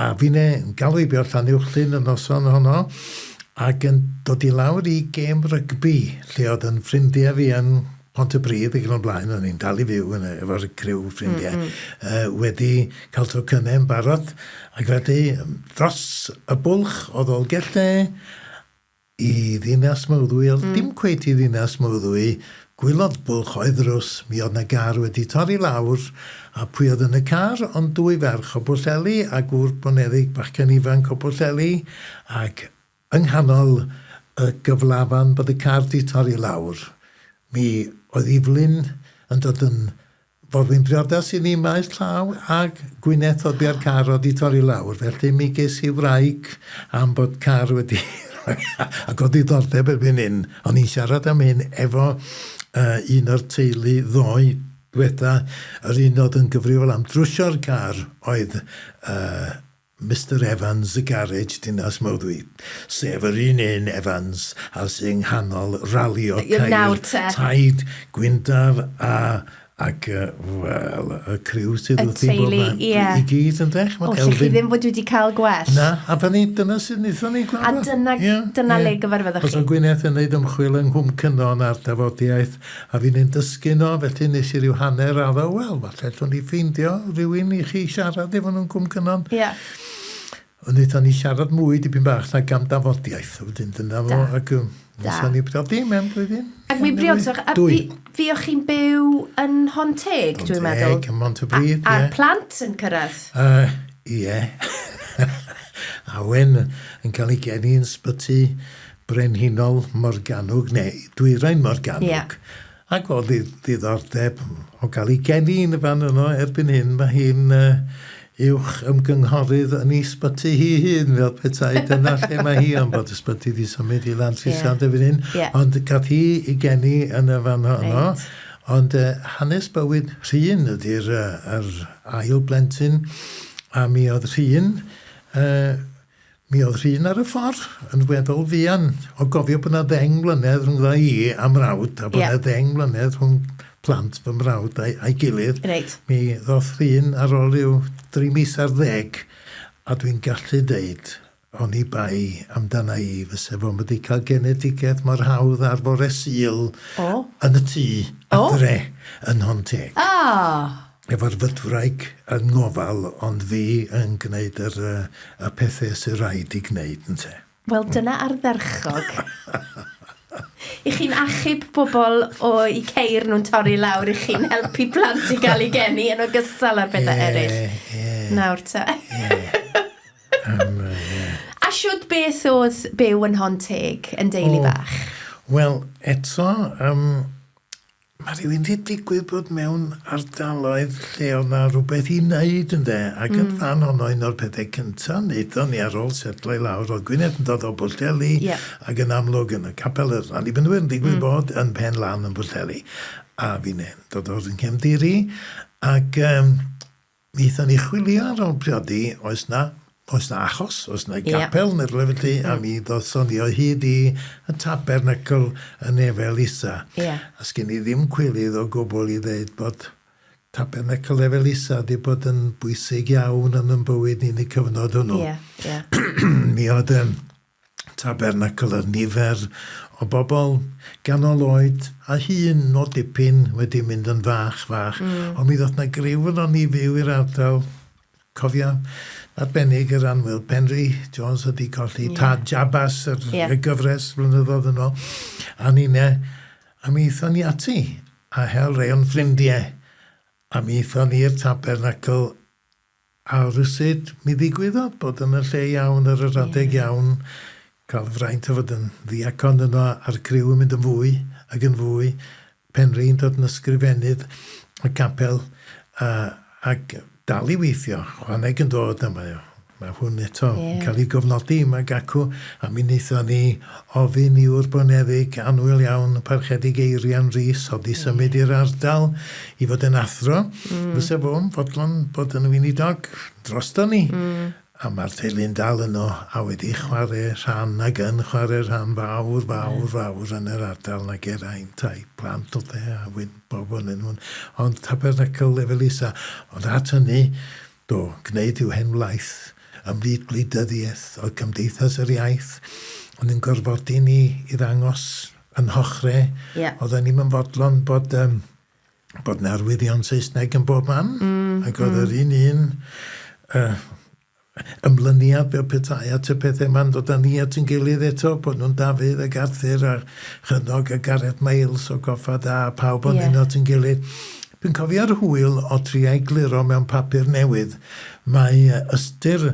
a finne yn galw heibio Llanuwchllyn y noson honno, ac yn dod i lawr i gêm rygbi, lle oedd yn ffrindiau fi yn Pontypridd ac yn y blaen, o'n i'n dal i fyw yn efo'r criw ffrindiau, mm -hmm. wedi cael tocynnau yn barod, ac felly dros y bwlch o Ddolgellau i Ddinas Mawddwy, ond dim cweit i Ddinas Mawddwy, gwylod bwlch oedd ddrws, mi oedd 'na gar wedi torri lawr, a pwy oedd yn y car ond dwy ferch o Bwllheli a gŵr boneddig bachgen ifanc o Bwllheli, ac Yng nghanol y gyflafan bod y car 'di torri lawr, mi oedd Evelyn yn dod yn forwyn briodas i ni maes llaw ag Gwyneth oedd bia'r car oedd 'di torri lawr, felly mi ges i wraig am bod car wedi ac oedd diddordeb erbyn hyn, o'n i'n siarad am hyn efo uh, un o'r teulu ddoe dwetha, yr un oedd yn gyfrifol am drwsio'r car oedd uh, Mister Evans y garej Dinas Mawddwy, sef yr un un Evans a sy yng nghanol ralio ceir Taid, Gwyndaf a ac wel, y criw sydd wrthi'n bob man. Y teulu, ie. I gyd ynde, ch'mod, Elfyn. O, lle chi ddim fod wedi cael gwell. Na, a fyny, dyna sut wnaethon ni gwrdd. A dyna, dyna le gyfarfyddoch chi. Os oedd Gwyneth yn neud ymchwil yng Nghwm Cynon ar dafodiaeth, A fi'n dysgu 'no, felly nes i ryw hanner addo, wel, falle allwn ni ffeindio rhywun i chi siarad efo nhw'n Cwm Cynon. Ie. Ond wnaethon ni siarad mwy dipyn bach nag am dafodiaeth, a wedyn dyna fo, ac wnaethon ni briodi mewn blwyddyn. Ac mi briodoch, a Dwy. fuoch chi'n byw yn Nhonteg, dwi'n meddwl. Nhonteg, ym Mhontypridd, ie. A'r plant yn cyrraedd. Ie. Awen yn cael ei geni yn sbyty Brenhinol Morgannwg, neu Dwyrain Morgannwg. Yeah. Ac oedd ddiddordeb o gael ei geni yn y fan yno erbyn hyn, mae hi'n uwch ymgynghorydd yn ei sbyty hi hun, fel petai dyna lle mae hi, ond bod y sbyty wedi symud i Lantrisant yeah. erbyn hyn. Yeah. Ond gath hi ei geni yn y fan honno. Right. Ond hanes bywyd Rhun ydy'r yr ail blentyn, a mi oedd Rhun Mi oedd Rhun ar y ffordd yn weddol fuan, o gofio bod 'na ddeng mlynedd rhyngddo i a mrawd, a bod 'na ddeng mlynedd rhwng plant fy mrawd a'i, a'i gilydd. Reit. Mi ddoth Rhun ar ôl rhyw dri mis ar ddeg, a dwi'n gallu deud, oni bai amdana i, fyse fo'm wedi cael genedigaeth mor hawdd ar fore Sul yn y tŷ, adre, yn Nhonteg. O! Efo'r fydwraig yn ngofal ond fi yn gneud yr yy y pethe sy raid i gneud ynte. Wel dyna ardderchog. I chi'n achub pobl o'u ceir nhw'n torri lawr, i chi'n helpu plant i gael eu geni yn ogystal â'r pethau Ie, eraill. ie. Nawr te. Ie. Yym ie. A shwd beth oedd byw yn Nhon-teg yn deulu bach? Wel eto yym Mae rhywun 'di digwydd bod mewn ardaloedd lle oedd 'na rywbeth i wneud ynde, ac yn fan honno un o'r pethau cynta wnaethon ni ar ôl setlo i lawr oedd Gwyneth yn dod o Bwllheli ac yn amlwg yn y capel yr Annibynwyr yn digwydd bod yn Pen Lan yn Bwllheli a finne'n dod o'r nghefndir i ac yym Mi aethon ni chwilio ar ôl priodi, oes 'na, oes 'na achos, oes 'na gapel neu rywle felly, a mi ddothon ni o hyd i y tabernacl yn Efel Isa. A sgen i ddim cwilydd o gwbl i ddeud bod tabernacl Efel Isa 'di bod yn bwysig iawn yn 'yn bywyd ni yn y cyfnod hwnnw. Mi oedd y Tabernacl ar nifer o bobl ganol oed a hŷn o dipyn wedi mynd yn fach fach. Mm. Ond mi ddoth 'na griw yno ni fyw i'r ardal. Cofio arbennig yr annwyl Penri Jones wedi colli yeah. tad Jabas yr, yeah. y gyfres flynyddoedd yn ôl. A ninne, a mi aethon ni ati a hel rei o'n ffrindiau. A mi aethon ni i'r tabernacl A rywsut, mi ddigwyddodd bod yn y lle iawn ar yr adeg iawn, cael y fraint o fod yn ddiacon yno a'r criw yn mynd yn fwy ac yn fwy, Penrhyn dod yn ysgrifennydd y capel a, ac dal i weithio, chwaneg yn dod a mae, mae hwn eto yn cael ei gofnodi yma ac acw, a mi wnaethon ni ofyn i ŵr boneddig annwyl iawn, Parchedig Eirian Rees, oedd 'di symud i'r ardal i fod yn athro. Fysa fo'n fodlon bod yn weinidog droston ni. A mae'r teulu'n dal yno a wedi chwarae rhan ac yn chwarae rhan fawr, fawr, fawr yn yr ardal 'na Geraint a'i plant o'dd e a Wyn, bawb ohonyn nhw'n. Ond Tabernacl lefel isa. Ond at hynny, Do, gwneud i'w hen wlaith ymhlith gwleidyddiaeth oedd Cymdeithas yr Iaith, ond yn gorfodi ni i ddangos yn hochre. Yeah. Oedden ni'm yn fodlon bod um, bod 'na arwyddion Saesneg yn bob man. Ac oedd yr un un uh, ymlyniad fel petai at y pethau yma'n dod â ni at ein gilydd eto, bod nhw'n Dafydd ac Arthur a Chynog a Gareth Miles o Goffa Da, pawb yn yeah. at ein gilydd. Dwi'n cofio'r hwyl o trio egluro mewn papur newydd mai ystyr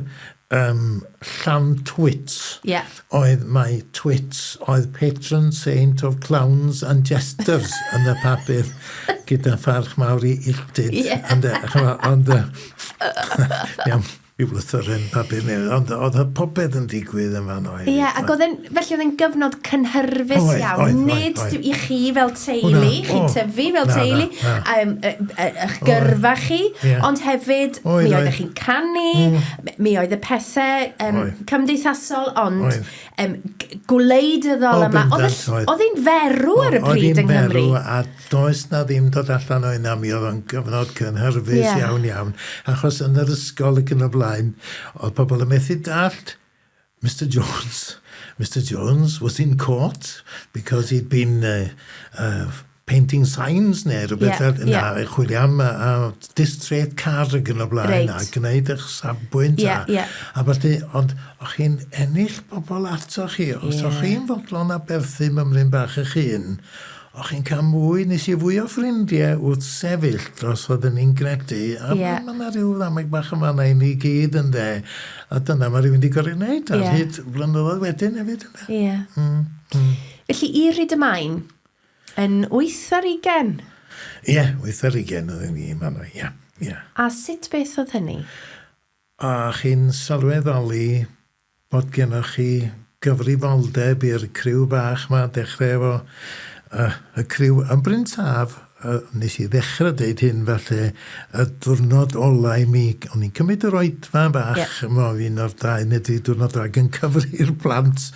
yym Llan-twits Ie. oedd mai twits oedd patron saint of clowns and jesters yn y papur gyda pharch mawr i Illtyd. Ie. Ynde, ch'mo' ond yy iawn. I'w lythyren papur newydd, ond oedd y popeth yn digwydd yn fanno hefyd. Ie, ac oedd e'n, felly oedd e'n gyfnod cynhyrfus Oedd, iawn, oedd, oedd, nid oedd. i chi fel teulu, O, na, chi'n o, tyfu fel na, teulu, na, na. yym, y- y- eich gyrfa chi, Ie. ond hefyd, Oedd, mi oedd. oeddech chi'n canu, mi- mi oedd y pethau um, Oedd. cymdeithasol, ond Oedd. um, gwleidyddol O, yma. Oedd y bendant, oedd. oedd hi'n ferw ar y Oedd pryd hi'n yng Nghymru. ferw a does 'na ddim dod allan o hynna, mi oedd o'n gyfnod cynhyrfus Ie. iawn iawn, achos yn yr ysgol ac yn y blaen, oedd pobl yn methu dallt Mister Jones, Mister Jones was in court because he'd been uh, uh, painting signs neu rhywbeth Ie, fel yna, ie. chwilio am uh, uh, distreth car ac yn y blaen, Reit. a gwneud eich safbwynt Ie, a, ie. a felly, ond o'ch chi'n ennill bobl atoch chi, os Ie. o'ch chi'n fodlon aberthu mymryn bach eich hun, o'ch chi'n cael mwy, nes i fwy o ffrindiau wrth sefyll dros oedden ni'n gredu, a Ie. mae yna rhyw ddameg bach yn fan'na i ni gyd ynde, a dyna mae rhywun wedi gorfod wneud ar Ie. hyd blynyddoedd wedyn hefyd ynde. Ie. Felly i Rhyd-y-main, Yn 8 ar 20? Ie, 8 ar 20 oedden ni yn fan'na, ie, ie. A sut beth oedd hynny? A chi'n sylweddoli bod gennoch chi gyfrifoldeb i'r criw bach 'ma, dechrau efo y criw yn Bryn Taf. Nes i ddechrau deud hyn falle y diwrnod ola i mi, o'n i'n cymryd yr oedfa bach, yeah. Mo, un o'r dau neu dri diwrnod ac yn cyfri'r plant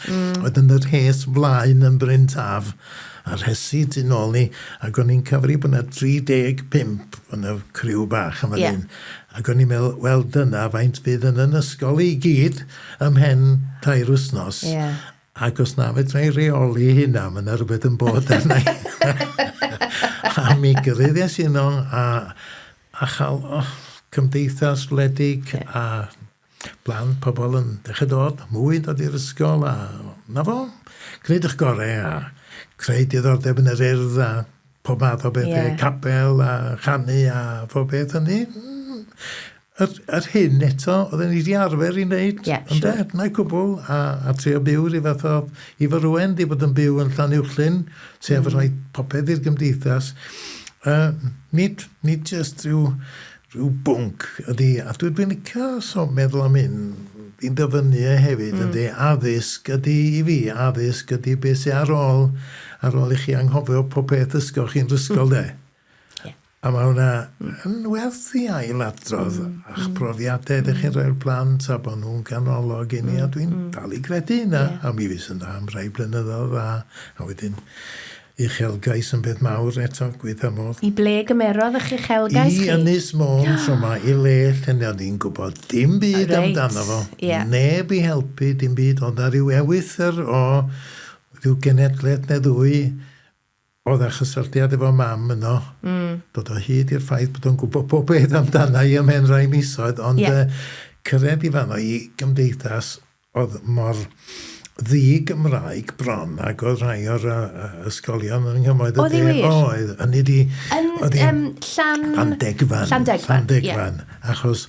oedd yn y rhes flaen yn Bryn Taf a'r rhesi tu nôl ni, ac o'n i'n cyfri bod yna 35 yn y criw bach yn fan hyn. Ac o'n i'n meddwl, wel dyna faint fydd yn yn ysgol i gyd ymhen 3 wythnos. Yeah. Ac os na fedra i reoli hynna, mae yna rhywbeth yn bod arna i. A mi gyraeddes i yno a, a chael oh, cymdeithas wledig yeah. a blant, pobl yn dechrau dod, mwy yn dod i'r ysgol a na fo, gwneud eich gorau a creu diddordeb yn yr urdd a pob math o bethau, yeah. capel a chanu a phob beth hynny. Yr, yr hyn eto, oedden ni wedi arfer i wneud, yeah, ynde? Sure. Dyna cwbl, a, a trio byw rhyw fath o Ifor Owen, di bod yn byw yn Llanuwchllyn, sef rhoi popeth i'r gymdeithas. Uh, nid, nid just rhyw, rhyw bwnc ydy, a dwi'n dwi licio so meddwl am hyn, fi'n dyfynnu e hefyd, mm. ydy, addysg ydy i fi, addysg ydy beth sy'n ar ôl, ar ôl i chi anghofio pob peth ysgol chi'n ysgol de. A mae hwnna yn werth i ailadrodd a'ch profiadau ydych chi'n rhoi'r plant a bod nhw'n ganolog i ni a dwi'n dal i gredu hynna a mi fues yna am rai blynyddoedd a a wedyn uchelgais yn beth mawr eto gweitha modd. I ble gymerodd eich uchelgais chi? I Ynys Môn tro 'ma i le lle o'n i'n gwybod dim byd amdano fo. Neb i helpu dim byd oedd 'na ryw ewythr o ryw genedlaeth neu ddwy Oedd â chysylltiad efo mam yno. Dod o hyd i'r ffaith bod o'n gwybod pob peth amdana i ymhen rhai misoedd, ond yeah. cyrraedd i fanno i gymdeithas oedd mor ddi-Gymraeg bron ac oedd rhai o'r uh, ysgolion yng Nghymoedd y De. Oedd, hynny di... Yn um, Llan... Llandegfan. Llandegfan, Llandegfan. Yeah. Achos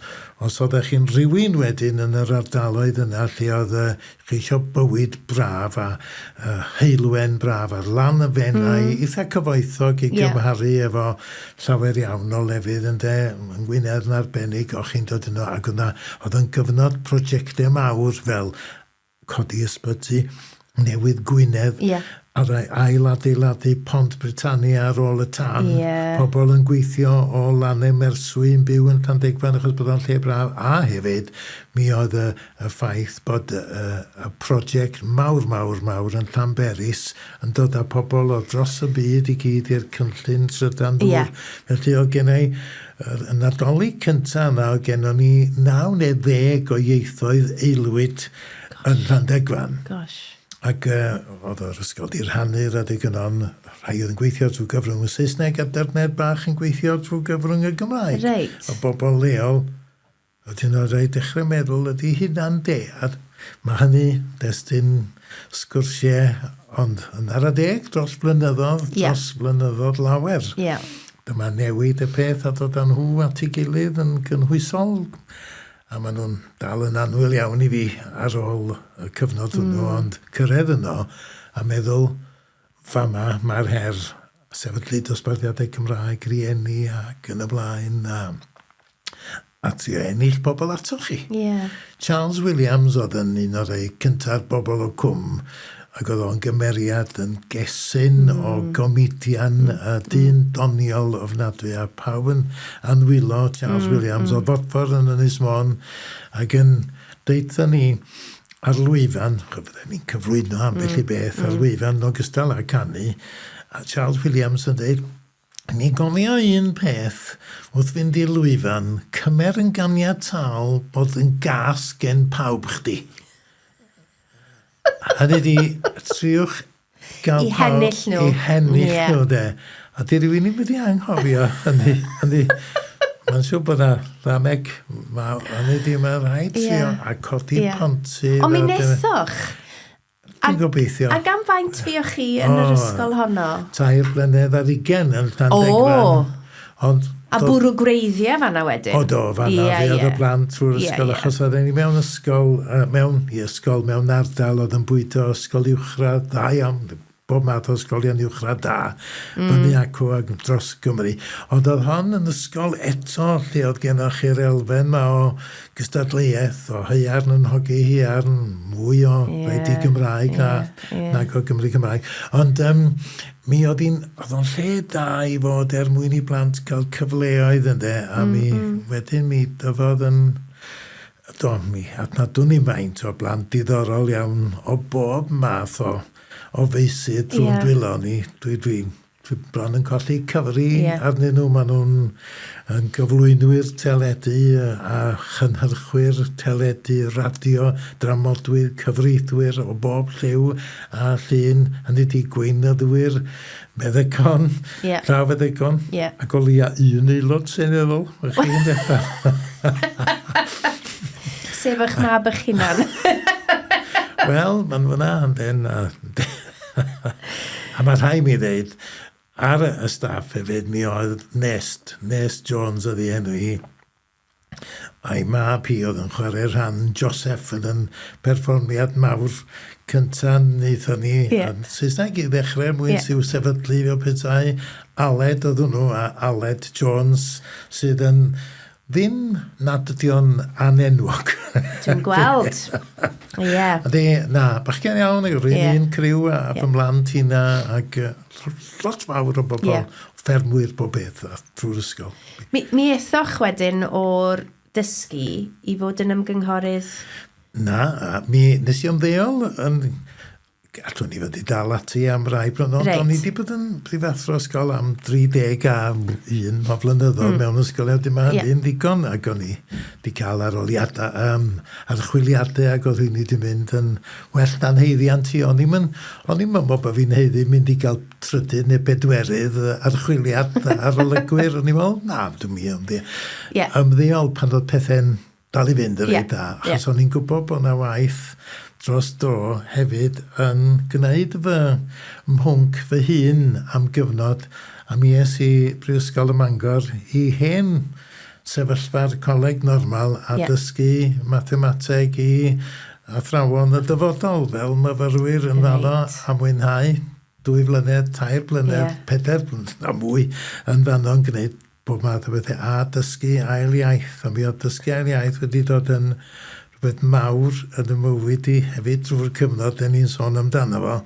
os oeddech chi'n rhywun wedyn yn yr ardaloedd yna lle oedd uh, Chi isio bywyd braf a uh, heulwen braf ar lan y Fenai, mm. eitha cyfoethog i yeah. gymharu efo llawer iawn o lefydd ynde, yng Ngwynedd yn arbennig, o'ch chi'n dod yno, ac yna oedd yn gyfnod prosiectau mawr fel codi ysbyty newydd Gwynedd, yeah. a'r ail-adeiladu Pont Britannia ar ôl y tân. Yeah. Pobl yn gweithio o Lannau Merswy yn byw yn Llandegfan achos bod o'n lle braf. A hefyd, mi oedd y, y ffaith bod y, y prosiect mawr, mawr, mawr yn Llanberis yn dod â pobl o dros y byd i gyd i'r cynllun trydan dŵr. Yeah. Felly oedd gen i y Nadolig cyntaf yna, oedd gennon ni 9 neu 10 o ieithoedd aelwyd yn Llandegfan. Gosh. Ac uh, oedd yr ysgol di rhannu'r adeg yno, rhai oedd yn gweithio trwy gyfrwng y Saesneg a dyrned bach yn gweithio trwy gyfrwng y Gymraeg. Reit. Y bobl leol Wedyn oedd rhaid dechrau meddwl ydy hynna'n dead? Mae hynny destun sgwrsiau, ond yn ara deg dros blynyddoedd, yeah. dros blynyddoedd lawer. Yeah. Dyma newid y peth a dod â nhw at ei gilydd yn gynhwysol, a maen nhw'n dal yn annwyl iawn i fi ar ôl y cyfnod hwnnw, ond cyrraedd yno a meddwl, fama mae'r her, sefydlu dosbarthiadau Cymraeg, rieni ac yn y blaen, a a trio ennill pobl atoch chi. Yeah. Charles Williams oedd yn un o'r rhai cynta'r bobl o cwm, ac oedd o'n gymeriad yn gesyn o gomedian, a dyn doniol ofnadwy, a pawb yn anwylo Charles Williams o Fodford yn Ynys Môn, ac yn deutha ni ar lwyfan, fydden ni'n cyflwyno ambell i beth ar lwyfan yn ogystal â canu, a Charles Williams yn dweud, Ni gofio un peth wrth fynd i'r lwyfan, cymer yn ganiataol bod yn gas gen pawb chdi. Hynny di, triwch gael I hennill nhw. I hennill yeah. nhw, de. A di rhywun ddim wedi anghofio hynny. Hynny, mae'n siŵr bod na ddameg, ma, hynny di, mae'n rhaid trio Ie. a codi Ie. pontydd. Ond mi a dyna- wnaethoch. Dwi'n gobeithio. Ac am faint fuoch chi yn yr ysgol honno? 3 blynedd ar ugain yn Llandegfan. O! Ond A bwrw gwreiddiau fanna wedyn? O do, fanna Ie, fi oedd y ie. plant trwy'r Ie, ysgol, ie. achos oedden ni mewn ysgol, uh, mewn i ysgol, mewn ardal oedd yn bwydo ysgol uwchradd, dda iawn, bob math o ysgolion uwchradd da fyny acw ac dros Gymru. Ond oedd hon yn ysgol eto lle oedd gennych chi'r elfen 'ma o gystadleuaeth, o haearn yn hogi haearn, mwy o rei di-Gymraeg na, nag o Gymry Cymraeg. Ond yym mi oedd hi'n, oedd o'n lle da i fod er mwyn i blant gael cyfleoedd ynde, a mi wedyn mi dyfodd yn Do, mi adnabwn i faint o blant diddorol iawn o bob math o o feysydd drwy'n dwylo ni. Dwi, dwi, dwi bron yn colli cyfri arnyn nhw. Maen nhw'n yn gyflwynwyr teledu a chynhyrchwyr teledu, radio, dramodwyr, cyfreithwyr o bob lliw a llun, hynny ydi gweinyddwyr, meddygon, llawfeddygon, ac o leia un aelod seneddol, o'ch chi'n dechrau. Sef eich mab eich hunan. Wel, ma'n fyna, yndyn. A, a mae rhai mi ddeud, ar y staff hefyd, mi oedd Nest, Nest Jones oedd ei enw hi, A'i mab hi oedd yn chwarae rhan Joseph yn yn perfformiad mawr cynta wnaethon ni yn Saesneg i ddechrau er mwyn i'w sefydlu fel petai. Aled oedd hwnnw, a Aled Jones sydd yn ddim nad ydi o'n anenwog. Dwi'n gweld. Ie. Yndi, na, bachgen iawn, yr un criw a fy mhlant hynna ac lot fawr o bobl, ffermwyr bob beth a trwy'r ysgol. Mi, mi aethoch wedyn o'r dysgu i fod yn ymgynghorydd? Na, mi nes i ymddeol yn... Allwn i fod i dal ati am rai blynyddoedd, ond o'n i wedi bod yn prifathro ysgol am 31 o flynyddoedd mewn ysgolion, wedyn mae hynny'n ddigon, ac o'n i wedi cael aroliadau, archwiliadau, ac oedd rheini wedi mynd yn well na'n haeddiant i. O'n i'm yn, o'n i'm yn meddwl bod fi'n haeddu mynd i gael trydydd neu bedwerydd archwiliad arolygwyr. O'n i'n meddwl, na, dwi'n mynd i ymddeol. Ymddeol pan oedd pethau'n dal i fynd yn reit dda, achos o'n i'n gwybod bod 'na waith dros dro hefyd yn gwneud fy mhwnc fy hun am gyfnod, a mi es i Brifysgol ym Mangor i hen sefyllfa'r coleg normal a dysgu mathemateg i athrawon y dyfodol fel myfyrwyr yn fanno a mwynhau 2 flynedd, 3 blynedd, 4 blynedd a mwy yn fanno yn gwneud bob math o bethau a dysgu ail iaith. A mi oedd dysgu ail iaith wedi dod yn rhywbeth mawr yn y mywyd i hefyd drwy'r cyfnod 'den ni'n sôn amdano fo.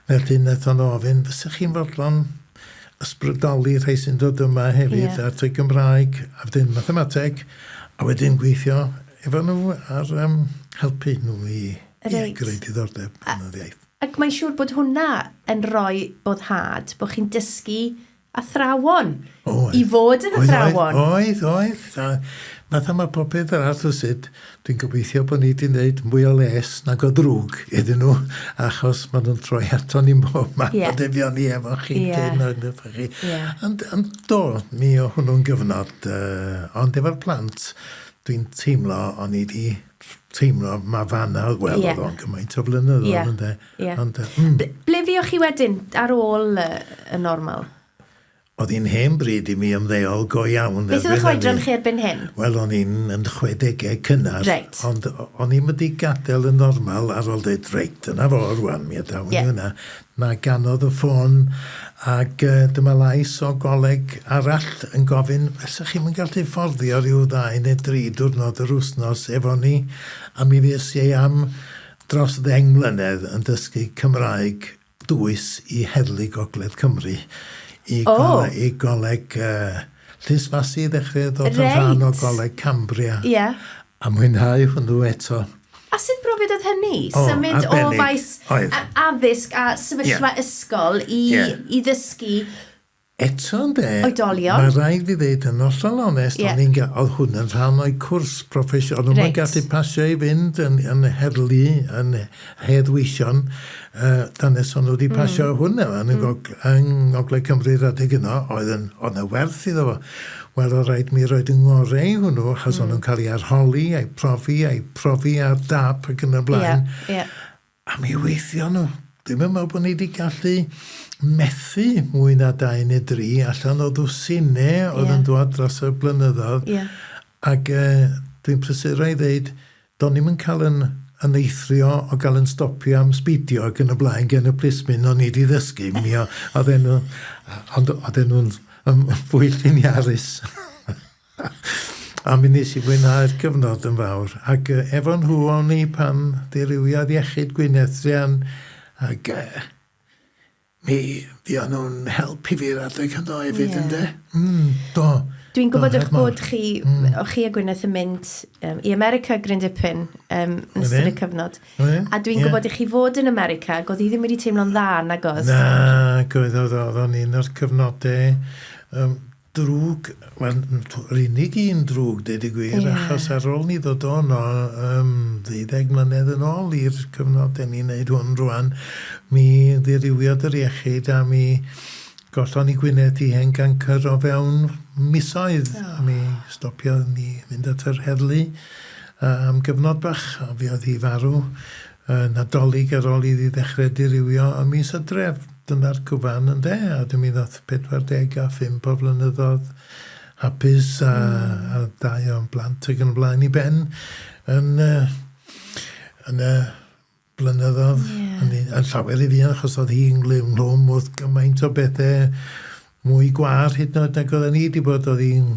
Felly wnaethon nhw ofyn, fysech chi'n fodlon ysbrydoli rhai sy'n dod yma hefyd at y Gymraeg a wedyn mathemateg a wedyn gweithio efo nhw ar um, helpu nhw i, i greu diddordeb yn yr iaith. Ac mae'n siŵr bod hwnna yn rhoi boddhad, bod chi'n dysgu athrawon Oedd. I fod yn athrawon. Oedd, oedd, oedd. A fatha mae popeth arall rywsut, dwi'n gobeithio bod ni wedi gwneud mwy o les nag o ddrwg iddyn nhw, achos maen nhw'n troi ato ni bob man yeah. a defion ni efo chi yeah. dyn o'n efo chi. Yeah. Ond, ond do, mi o hwnnw'n gyfnod, ond efo'r plant, dwi'n teimlo o'n i wedi teimlo ma fanna, wel, yeah. oedd o'n gymaint o flynyddoedd, yeah. ynde. Yeah. Ond, Ble fuoch chi wedyn ar ôl y normal? Oedd hi'n hen bryd i mi ymddeol go iawn. Beth oedd eich oedran chi erbyn hyn? Wel, o'n i'n yn chwedegau cynnar. Reit. Ond o'n i'm wedi gadael y normal ar ôl dweud, reit, dyna fo rwan, mi adawn i yeah. hwnna. Na ganodd y ffôn ac dyma lais o goleg arall yn gofyn, fysa chi'm yn gallu fforddio rhyw ddau neu dri diwrnod yr wythnos efo ni? A mi fues i am dros ddeng mlynedd yn dysgu Cymraeg dwys i Heddlu Gogledd Cymru, i oh. i goleg Llys Fasi ddechrau dod yn rhan o Goleg Cambria. Yeah. A mwynhau hwnnw eto. A sut brofiad oedd hynny? Oh, Symud o faes addysg a sefyllfa yeah. ysgol i, yeah. i ddysgu Eto ynde... Oedolion. Mae rhaid fi ddeud yn hollol onest, yeah. o'n i'n oedd hwn yn rhan o'i cwrs proffesiynol. O'n nhw'n gallu pasio i fynd yn, yn heddlu, yn heddweision, dan nes o'n nhw wedi pasio hwn yma yn, yng Ngogledd Cymru adeg yno, oedd yn, oedd yna werth iddo fo. Wel, oedd rhaid mi roed yng ngorau i hwnnw, achos o'n nhw'n cael ei arholi, a'i profi, a'i profi ar dap ac yn y blaen. Yeah, yeah. A mi weithion nhw. Dwi'm yn meddwl bod ni wedi gallu methu mwy na dau neu dri allan o ddwsinau oedd yn dwad dros y blynyddoedd. Yeah. Ac dwi'n prysuro i ddeud, do'n i'm yn cael yn yn eithrio o gael yn stopio am sbidio ac yn y blaen gen y plismyn o'n i 'di ddysgu, mi oedden nhw, ond oedden nhw'n fwy lliniarus. A mi nes i fwynhau'r cyfnod yn fawr. Ac efo nhw o'n i pan ddirywiodd iechyd Gwyneth druan, ac mi fuon nhw'n help i fi'r adeg hwnnw hefyd, yeah. Ynde? Do. Dwi'n gwybod eich bod chi, o'ch chi a Gwyneth yn mynd i America gryn dipyn yn ystod y cyfnod. A dwi'n gwybod i chi fod yn America, ac oedd hi ddim wedi teimlo'n dda, nag oedd? Na, oedd, oedd, oedd o'n un o'r cyfnodau drwg, wel, yr unig un drwg, deud y gwir, achos ar ôl ni ddod o yno, ddeuddeg mlynedd yn ôl i'r cyfnod den ni'n neud hwn rwan, mi ddirywiodd yr iechyd a mi gollon ni Gwyneth i hen gancr o fewn misoedd, a mi stopiodd ni fynd at yr heddlu am gyfnod bach, a fuodd hi farw Nadolig ar ôl iddi ddechrau dirywio ym mis Hydref. Dyna'r cyfan ynde, a wedyn mi ddoth 45 o flynyddoedd hapus a, a dau o'n blant ac yn y blaen i ben yn, yn y blynyddoedd yeah. hynny. Yn llawer i fi achos oedd hi'n ynghlwm wrth gymaint o bethau mwy gwar hyd yn oed nag oedden ni wedi bod. Oedd hi'n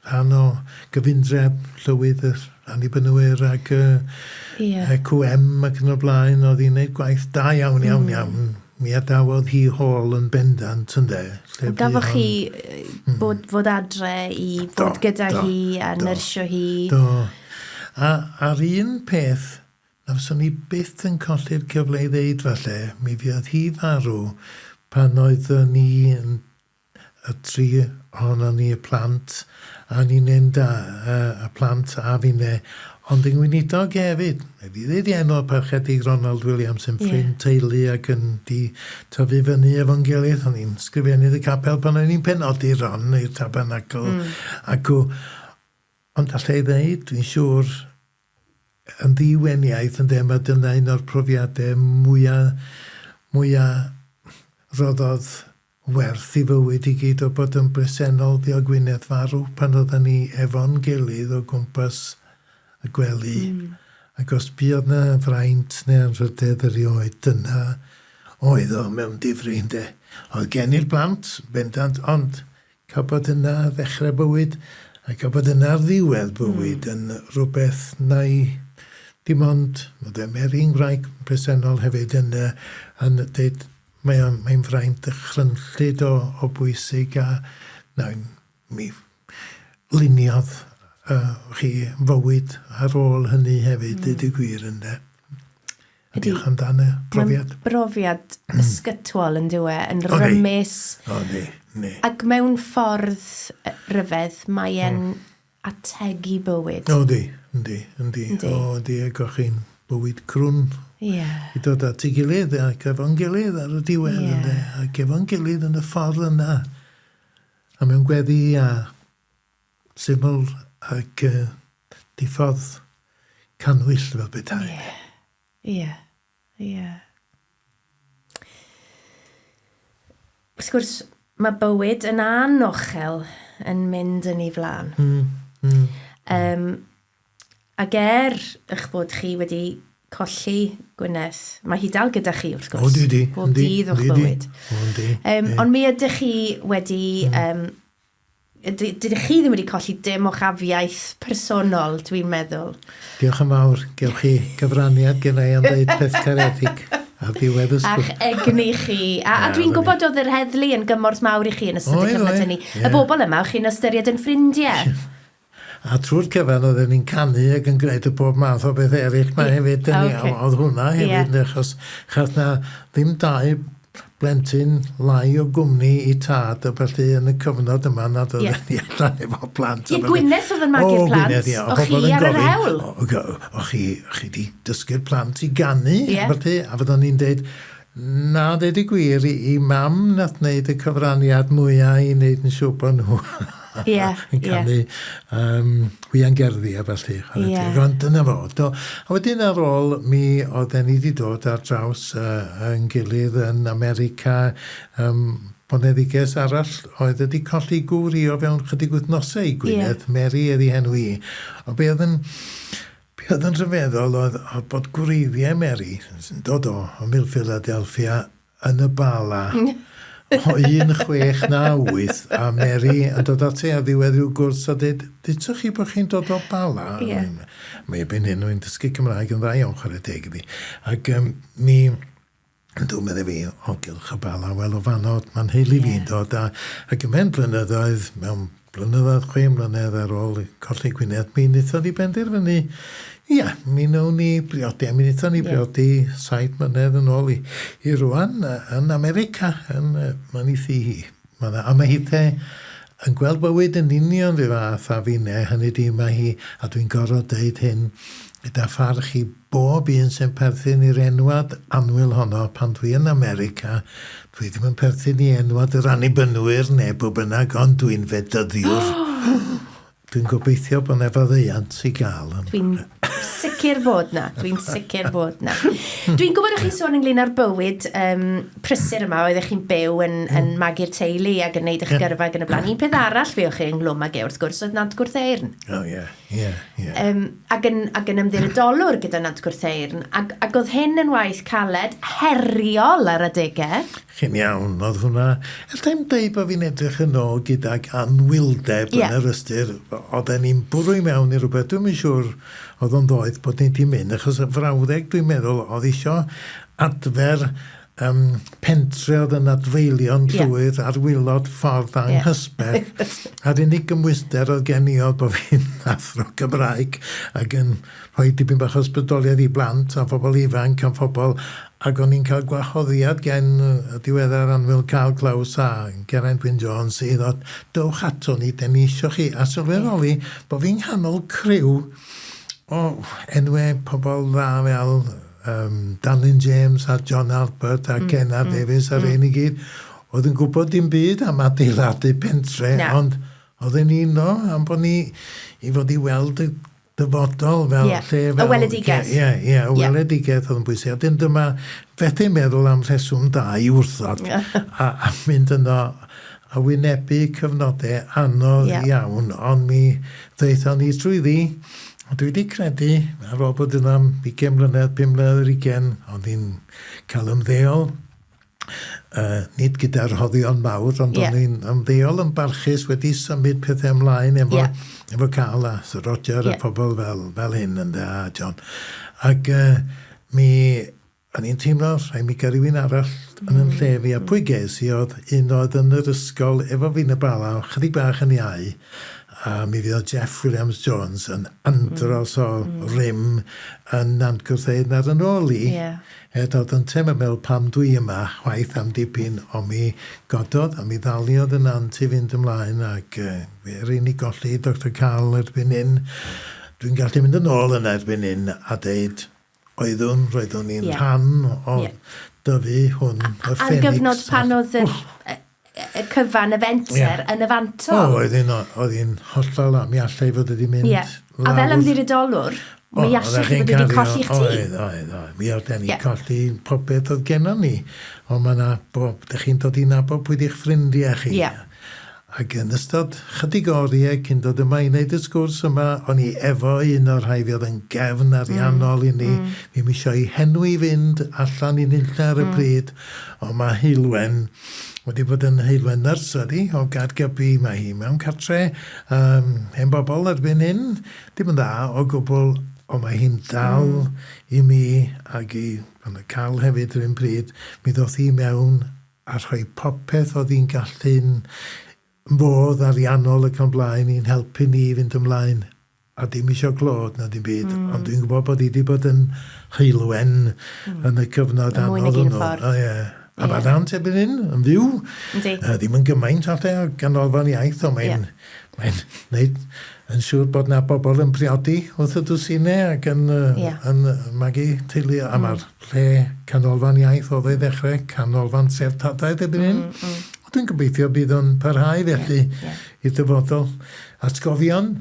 Rhan o gyfundrefn Llywydd yr Annibynwyr ac y EQM ac yn y blaen, oedd hi'n neud gwaith da iawn, iawn, iawn. Mi adawodd hi hôl yn bendant, ynde. Lle Gafoch chi bod, fod adre i fod gyda hi a nyrsio hi? Do. A a'r un peth na fyswn i byth yn colli'r cyfle i ddeud falle, mi fuodd hi farw pan oeddwn i yn y tri ohonon ni, y plant, a ninnau'n da, y plant a finne, ond yng ngweinidog hefyd. Rhaid fi ddeud i enw y Parchedig Ronald Williams yn ffrind teulu ac yn di tyfu fyny efo'n gilydd. O'n i'n sgrifennydd y capel pan o'n i'n penodi Ron i'r tabernacl acw. Ond alla i ddeud, dwi'n siŵr, yn ddiweniaith, ynde, mae dyna un o'r profiadau mwya, mwya roddodd werth i fywyd i gyd o bod yn bresennol fuo Gwyneth farw pan oeddan ni efo'n gilydd o gwmpas y gwely. Ac os buodd 'na fraint neu anrhydedd erioed, dyna oedd o mewn difri, ynde. Oedd gen i'r plant, bendant, ond Cael bod yna ar ddechrau bywyd a cael bod yna ar ddiwedd bywyd yn rhywbeth na i dim ond, ma' fe Mary'n wraig presennol hefyd yn yy yn deud mae o'n mae'n fraint dychrynllyd o o bwysig a na mi luniodd yy chi fywyd ar ôl hynny hefyd deud y gwir ynde. A diolch amdan y profiad. Mae'n brofiad ysgytwol yn dyw e, yn rymus. O, yndi, yndi. Ac mewn ffordd ryfedd, mae e'n ategu bywyd. O, yndi, yndi, yndi. O, yndi, ac o'ch chi'n bywyd crwn. Ie. I dod at ei gilydd ac efo'n gilydd ar y diwedd, ynde. Ac efo'n gilydd yn y ffordd yna. A mewn gweddi a syml ac diffodd cannwyll fel petai. Ie, ie, ie. Wrth gwrs, mae bywyd yn anochel yn mynd yn ei flaen. Um, ac er eich bod chi wedi colli Gwyneth, mae hi dal gyda chi wrth gwrs. O, di, di. Bob dydd o'ch bywyd. O, di. Ond mi ydych chi wedi um, Dydych chi ddim wedi colli dim o'ch afiaith personol, dwi'n meddwl. Diolch yn fawr. Gewch chi gyfraniad gen i am ddeud peth caredig ar ddiwedd y sgwrs. A'ch egni chi. A, a dwi'n gwybod oedd yr heddlu yn gymorth mawr i chi yn ystod y cyfnod hynny. Y bobl yma, o'ch chi'n ystyried yn ffrindiau. A trwy'r cyfan oedden ni'n canu ac yn gwneud y bob math o beth eraill 'ma hefyd. Okay. Oedd hwnna hefyd, yeah. achos chas na ddim dau blentyn lai o gwmni i tad a felly yn y cyfnod yma nad oedd yeah. ni allan efo plant. Ie, Gwyneth oedd yn magu'r plant. Gwyneth, ie. O'ch chi ar yr hewl. O'ch chi, chi di dysgu'r plant i ganu, yeah. felly, a fyddwn ni'n deud, na, deud y gwir, i, i mam nath wneud y cyfraniad mwyaf i wneud yn siŵr bod nhw yn canu hwiangerddi a ballu, chwarae teg. Ond dyna fo. Do. A wedyn ar ôl mi oedden ni wedi dod ar draws yn gilydd yn America, boneddiges arall oedd wedi colli gŵr i o fewn chydig wythnosau i Gwynedd, Mary oedd ei henw hi. Ond be oedd yn... Be Be oedd yn rhyfeddol oedd oedd bod gwreiddiau Mary, sy'n dod o ymyl Philadelphia, yn y Bala o 1698, a Mary yn dod ati ar ddiwedd rhyw gwrs a dweud, "Deutoch chi bod chi'n dod o Bala?" Mae erbyn hyn, rwy'n dysgu Cymraeg yn dda iawn, chwarae teg iddi. Ac um, mi Yndw, medde fi, o gylch y Bala, wel o fanno ma'n nheulu fi'n dod, a ac ymhen blynyddoedd, mewn blynyddoedd, chwe mlynedd ar ôl colli Gwyneth, mi wnaethon ni benderfynu, ia, mi wnawn ni briodi, a mi wnaethon ni briodi 7 mlynedd yn ôl i rwan, yn America, yn, mae'n ei thŷ hi. Ma' 'na, a mae hithe yn gweld bywyd yn union 'run fath â finne, hynny 'di mae hi, a dwi'n gorfod deud hyn gyda pharch i bob un sy'n perthyn i'r enwad annwyl honno, pan dwi yn America, dwi ddim yn perthyn i enwad yr Annibynwyr neu bw bynnag, ond dwi'n Fedyddiwr. Dwi'n gobeithio bod 'na faddeuant i gael. Dwi'n sicr bod 'na. Dwi'n sicr bod 'na. Dwi'n gwybod o'ch chi'n sôn ynglyn â'r bywyd um, prysur yma, oeddech chi'n byw yn, yn magu'r teulu ac yn neud eich gyrfa ac yn y blaen. Un peth arall fi o'ch chi ynghlwm ag e, wrth gwrs, oedd Nant Gwrtheyrn. Oh, ie, ie, ie. Um, ac yn ymddiriedolwr gyda Nant Gwrtheyrn. Ac oedd hyn yn waith caled, heriol ar adegau. Chi'n iawn, oedd hwnna... Alla i'm deud bod fi'n edrych yn ôl gydag anwyldeb yn yr ystyr, oedden ni'n bwrw i mewn i rywbeth, dwi'm yn siŵr oedd o'n ddoeth bod ni 'di mynd, achos y frawddeg dwi'n meddwl oedd isio adfer um, pentre oedd yn adfeilio'n llwyr ar wylod ffordd anghysbell, a'r unig gymwyster oedd gen i oedd bod fi'n athro Cymraeg ac yn rhoi dipyn bach o ysbrydoliaeth i blant a phobl ifanc a phobl, ac o'n i'n cael gwahoddiad gen y diweddar annwyl Carl Klaus a Geraint Wyn Jones i ddod, "Dowch ato ni, 'den ni isio chi," a sylweddoli bod fi'n nghanol criw o enwau pobl dda fel um, Danlyn James a John Albert a Ken R Davies a rhein i gyd, oedd yn gwybod dim byd am adeiladu pentre, ond oedden ni yno am bod ni i fod i weld y dyfodol fel lle fel... Y weledigaeth. Ie, ie, y weledigaeth oedd yn bwysig. A dyn dyma fethu meddwl am rheswm da i wrthod a mynd yno a wynebu cyfnodau anodd iawn, ond mi ddaethon ni trwyddi. A dwi wedi credu, ar ôl bod yna am 20 mlynedd, 5 mlynedd ar hugain, o'n i'n cael ymddeol, nid gyda rhoddion mawr, ond o'n i'n ymddeol yn barchus, wedi symud pethau ymlaen efo, efo Carl a Sir Roger a phobl fel hyn, ynde, a John. Ac mi o'n i'n teimlo, rhaid mi gael rhywun arall yn yn lle fi, a pwy ges i oedd un oedd yn yr ysgol efo fi yn y Bala, chydig bach yn iau, a mi fuodd Jeff Williams Jones yn andros o rym yn Nant Gwrtheyrn ar yn ôl i. Er dod ynte mae'n meddwl pam dwi yma chwaith am dipyn ond mi gododd a mi ddaliodd y nant i fynd ymlaen ac fe er i ni golli Doctor Carl erbyn hyn dwi'n gallu mynd yn ôl yna erbyn hyn a deud oeddwn roeddwn i'n rhan o dyfu hwn y Ffenics. Ar gyfnod pan oedd yr y cyfan y fenter yn y fantol. O, oedd hi'n oedd hi'n hollol a mi allai fod wedi mynd yeah. A fel ymddiriedolwr, mi allech chi fod wedi colli'ch tŷ. Oedd, oedd, oedd. Mi oedden ni colli popeth oedd gennon ni. Ond mae yna bob, dych chi'n dod i nabod pwy di'ch ffrindiau chi. Yeah. Ac yn ystod chydig o oriau cyn dod yma i wneud y sgwrs yma, o'n i efo un o'r rhai fuodd yn gefn ariannol i ni. Fi'm isio i henw i fynd allan i nunlle ar y pryd, ond mae Heulwen wedi bod yn Heulwen nyrs ydi, o Gaergybi. Mae hi mewn cartre hen bobl erbyn hyn. Dim yn dda o gwbl, ond mae hi'n dal i mi ac i Carl hefyd yr un pryd. Mi ddoth hi mewn a rhoi popeth oedd hi'n gallu'n fodd ariannol ac yn blaen i'n helpu ni i fynd ymlaen a dim isio clod na dim byd, ond dwi'n gwybod bod hi wedi bod yn heulwen yn y cyfnod anodd hwnnw. O ie. A mae Nant erbyn hyn yn fyw. Yndi. Ddim yn gymaint falle o ganolfan iaith, ond mae'n mae'n neud yn siŵr bod 'na bobl yn priodi wrth y dwsinau ac yn yn magu teulu a ma'r lle canolfan iaith oedd ei ddechrau, canolfan treftadaeth erbyn hyn. Dwi'n gobeithio bydd o'n parhau felly i'r dyfodol. Atgofion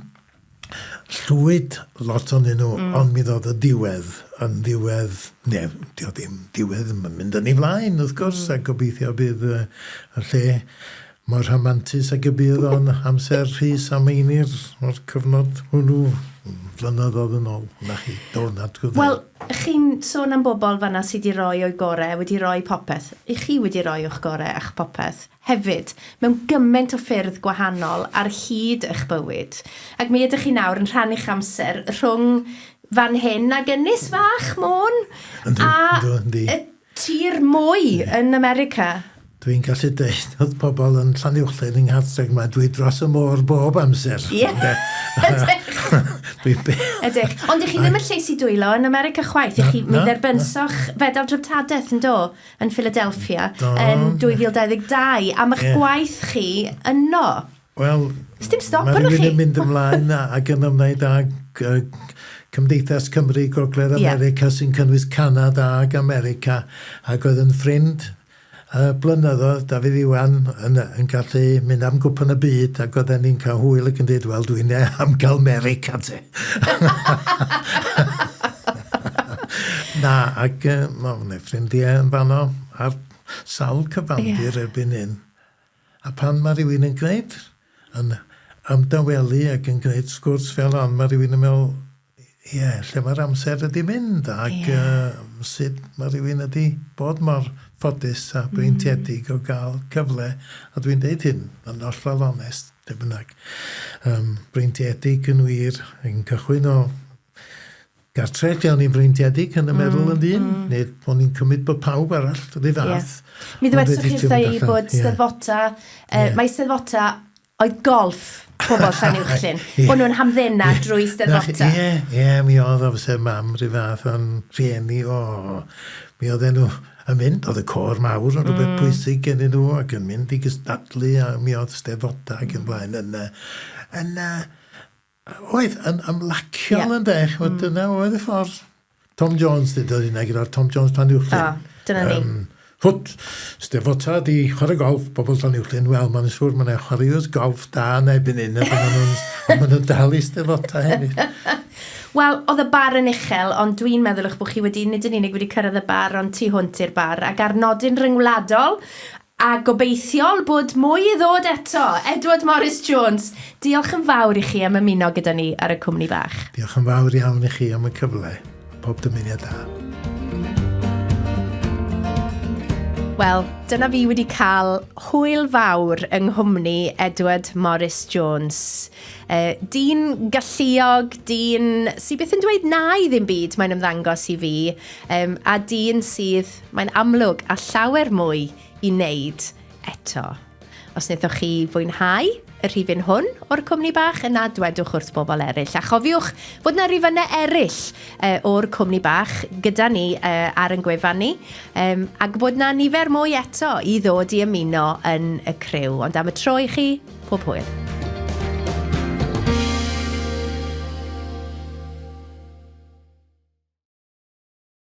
llwyd lot o'nyn nhw, ond mi ddodd y diwedd yn ddiwedd, ne, dio ddim diwedd, mae'n mynd yn ei flaen wrth gwrs, a gobeithio bydd y lle. mor rhamantus ag y buodd o'n amser Rhys a Meinir o'r cyfnod hwnnw flynyddoedd yn ôl. Na chi, do, na, dwi'n Wel, chi'n sôn am bobl fanna sydd wedi rhoi o'u gorau, wedi rhoi popeth. I chi wedi rhoi o'ch gorau a'ch popeth hefyd, mewn gymaint o ffyrdd gwahanol ar hyd eich bywyd. Ac mi ydych chi nawr yn rhannu'ch amser rhwng fan hyn ag Ynys Fach, Môn, Yndw, a yndw, yndi. y tir mwy yn America. Dwi'n gallu deud wrth pobl yn Llanuwchllyn yng Nghartreg 'ma, dwi dros y môr bob amser. Ie, ydych. Dwi'n be... Ydych. Ond ych chi ddim yn lleisi dwylo yn America chwaith. Ych chi, mi dderbynsoch fedal dreftadaeth yn do, yn Philadelphia Do. yn 2022 am eich gwaith chi yno. Wel, Does dim stop mae arnoch rhywun chi. yn mynd ymlaen ac yn ymwneud â Cymdeithas Cymru Gogledd America sy'n cynnwys Canada ac America ac oedd yn ffrind blynyddoedd Dafydd Iwan yn, yn gallu mynd am gwpan y byd ac oedden ni'n cael hwyl ac yn dweud wel dwi'n am gael America te. Na, ac mae hwnna ffrindiau yn fanno ar sawl cyfandir erbyn hyn. A pan mae rhywun yn gwneud, yn ymdawelu ac yn gwneud sgwrs fel hon, mae rhywun yn meddwl, ie, yeah, lle mae'r amser ydi mynd ac yeah. sut mae rhywun ydi bod mor ffodus a breintiedig o gael cyfle, a dwi'n deud hyn yn hollol onest, lle bynnag, breintiedig yn wir, yn cychwyn o gartre lle o'n i'n freintiedig yn y meddwl yn ddyn, neu o'n i'n cymryd bod pawb arall rhy fath. Yeah. Mi ddwedsoch chi wrtha i bod Steddfota, mae Steddfota oedd golff pobl Llanuwchllyn, bod nhw'n hamddena drwy Steddfota. Ie, ie, mi oedd o fyse mam rhy fath o'n rhieni, o, mi oedden nhw yn mynd, oedd y côr mawr yn rhywbeth pwysig gennyn nhw ac yn mynd i gystadlu a mi oedd Steddfota ac yn blaen yn, yn, Oedd, yn ymlaciol yeah. ynde, ch'mod mm. dyna oedd y ffordd. Tom Jones deudodd hynna gyda'r Tom Jones Llanuwchllyn. O, dyna ni. Hwt, Steddfota di chwarae golff, bobl Llanuwchllyn, wel, mae'n siŵr mae'n chwaraewyr golff da yn erbyn hyn, a maen nhw'n ma nhw dal i Steddfota hefyd. Wel, oedd y bar yn uchel, ond dwi'n meddwl eich bod chi wedi, nid yn unig wedi cyrraedd y bar, ond tu hwnt i'r bar, ac ar nodyn ryngwladol, A gobeithiol bod mwy i ddod eto! Edward Morris Jones, diolch yn fawr i chi am ymuno gyda ni ar y Cwmni Bach. Diolch yn fawr iawn i chi am y cyfle. Pob dymuniad da. Wel, dyna fi wedi cael hwyl fawr yng nghwmni Edward Morris Jones. Dyn galluog, dyn sydd byth yn dweud na i ddim byd, mae'n ymddangos i fi, a dyn sydd Mae'n amlwg, a llawer mwy i wneud eto. Os wnaethoch chi fwynhau y rhifyn hwn o'r cwmni bach, yna dwedwch wrth bobl eraill. A chofiwch fod yna rifynnau eraill o'r cwmni bach gyda ni ar ein gwefan ni, ac bod yna nifer mwy eto i ddod i ymuno yn y criw. Ond am y tro i chi, pob hwyl.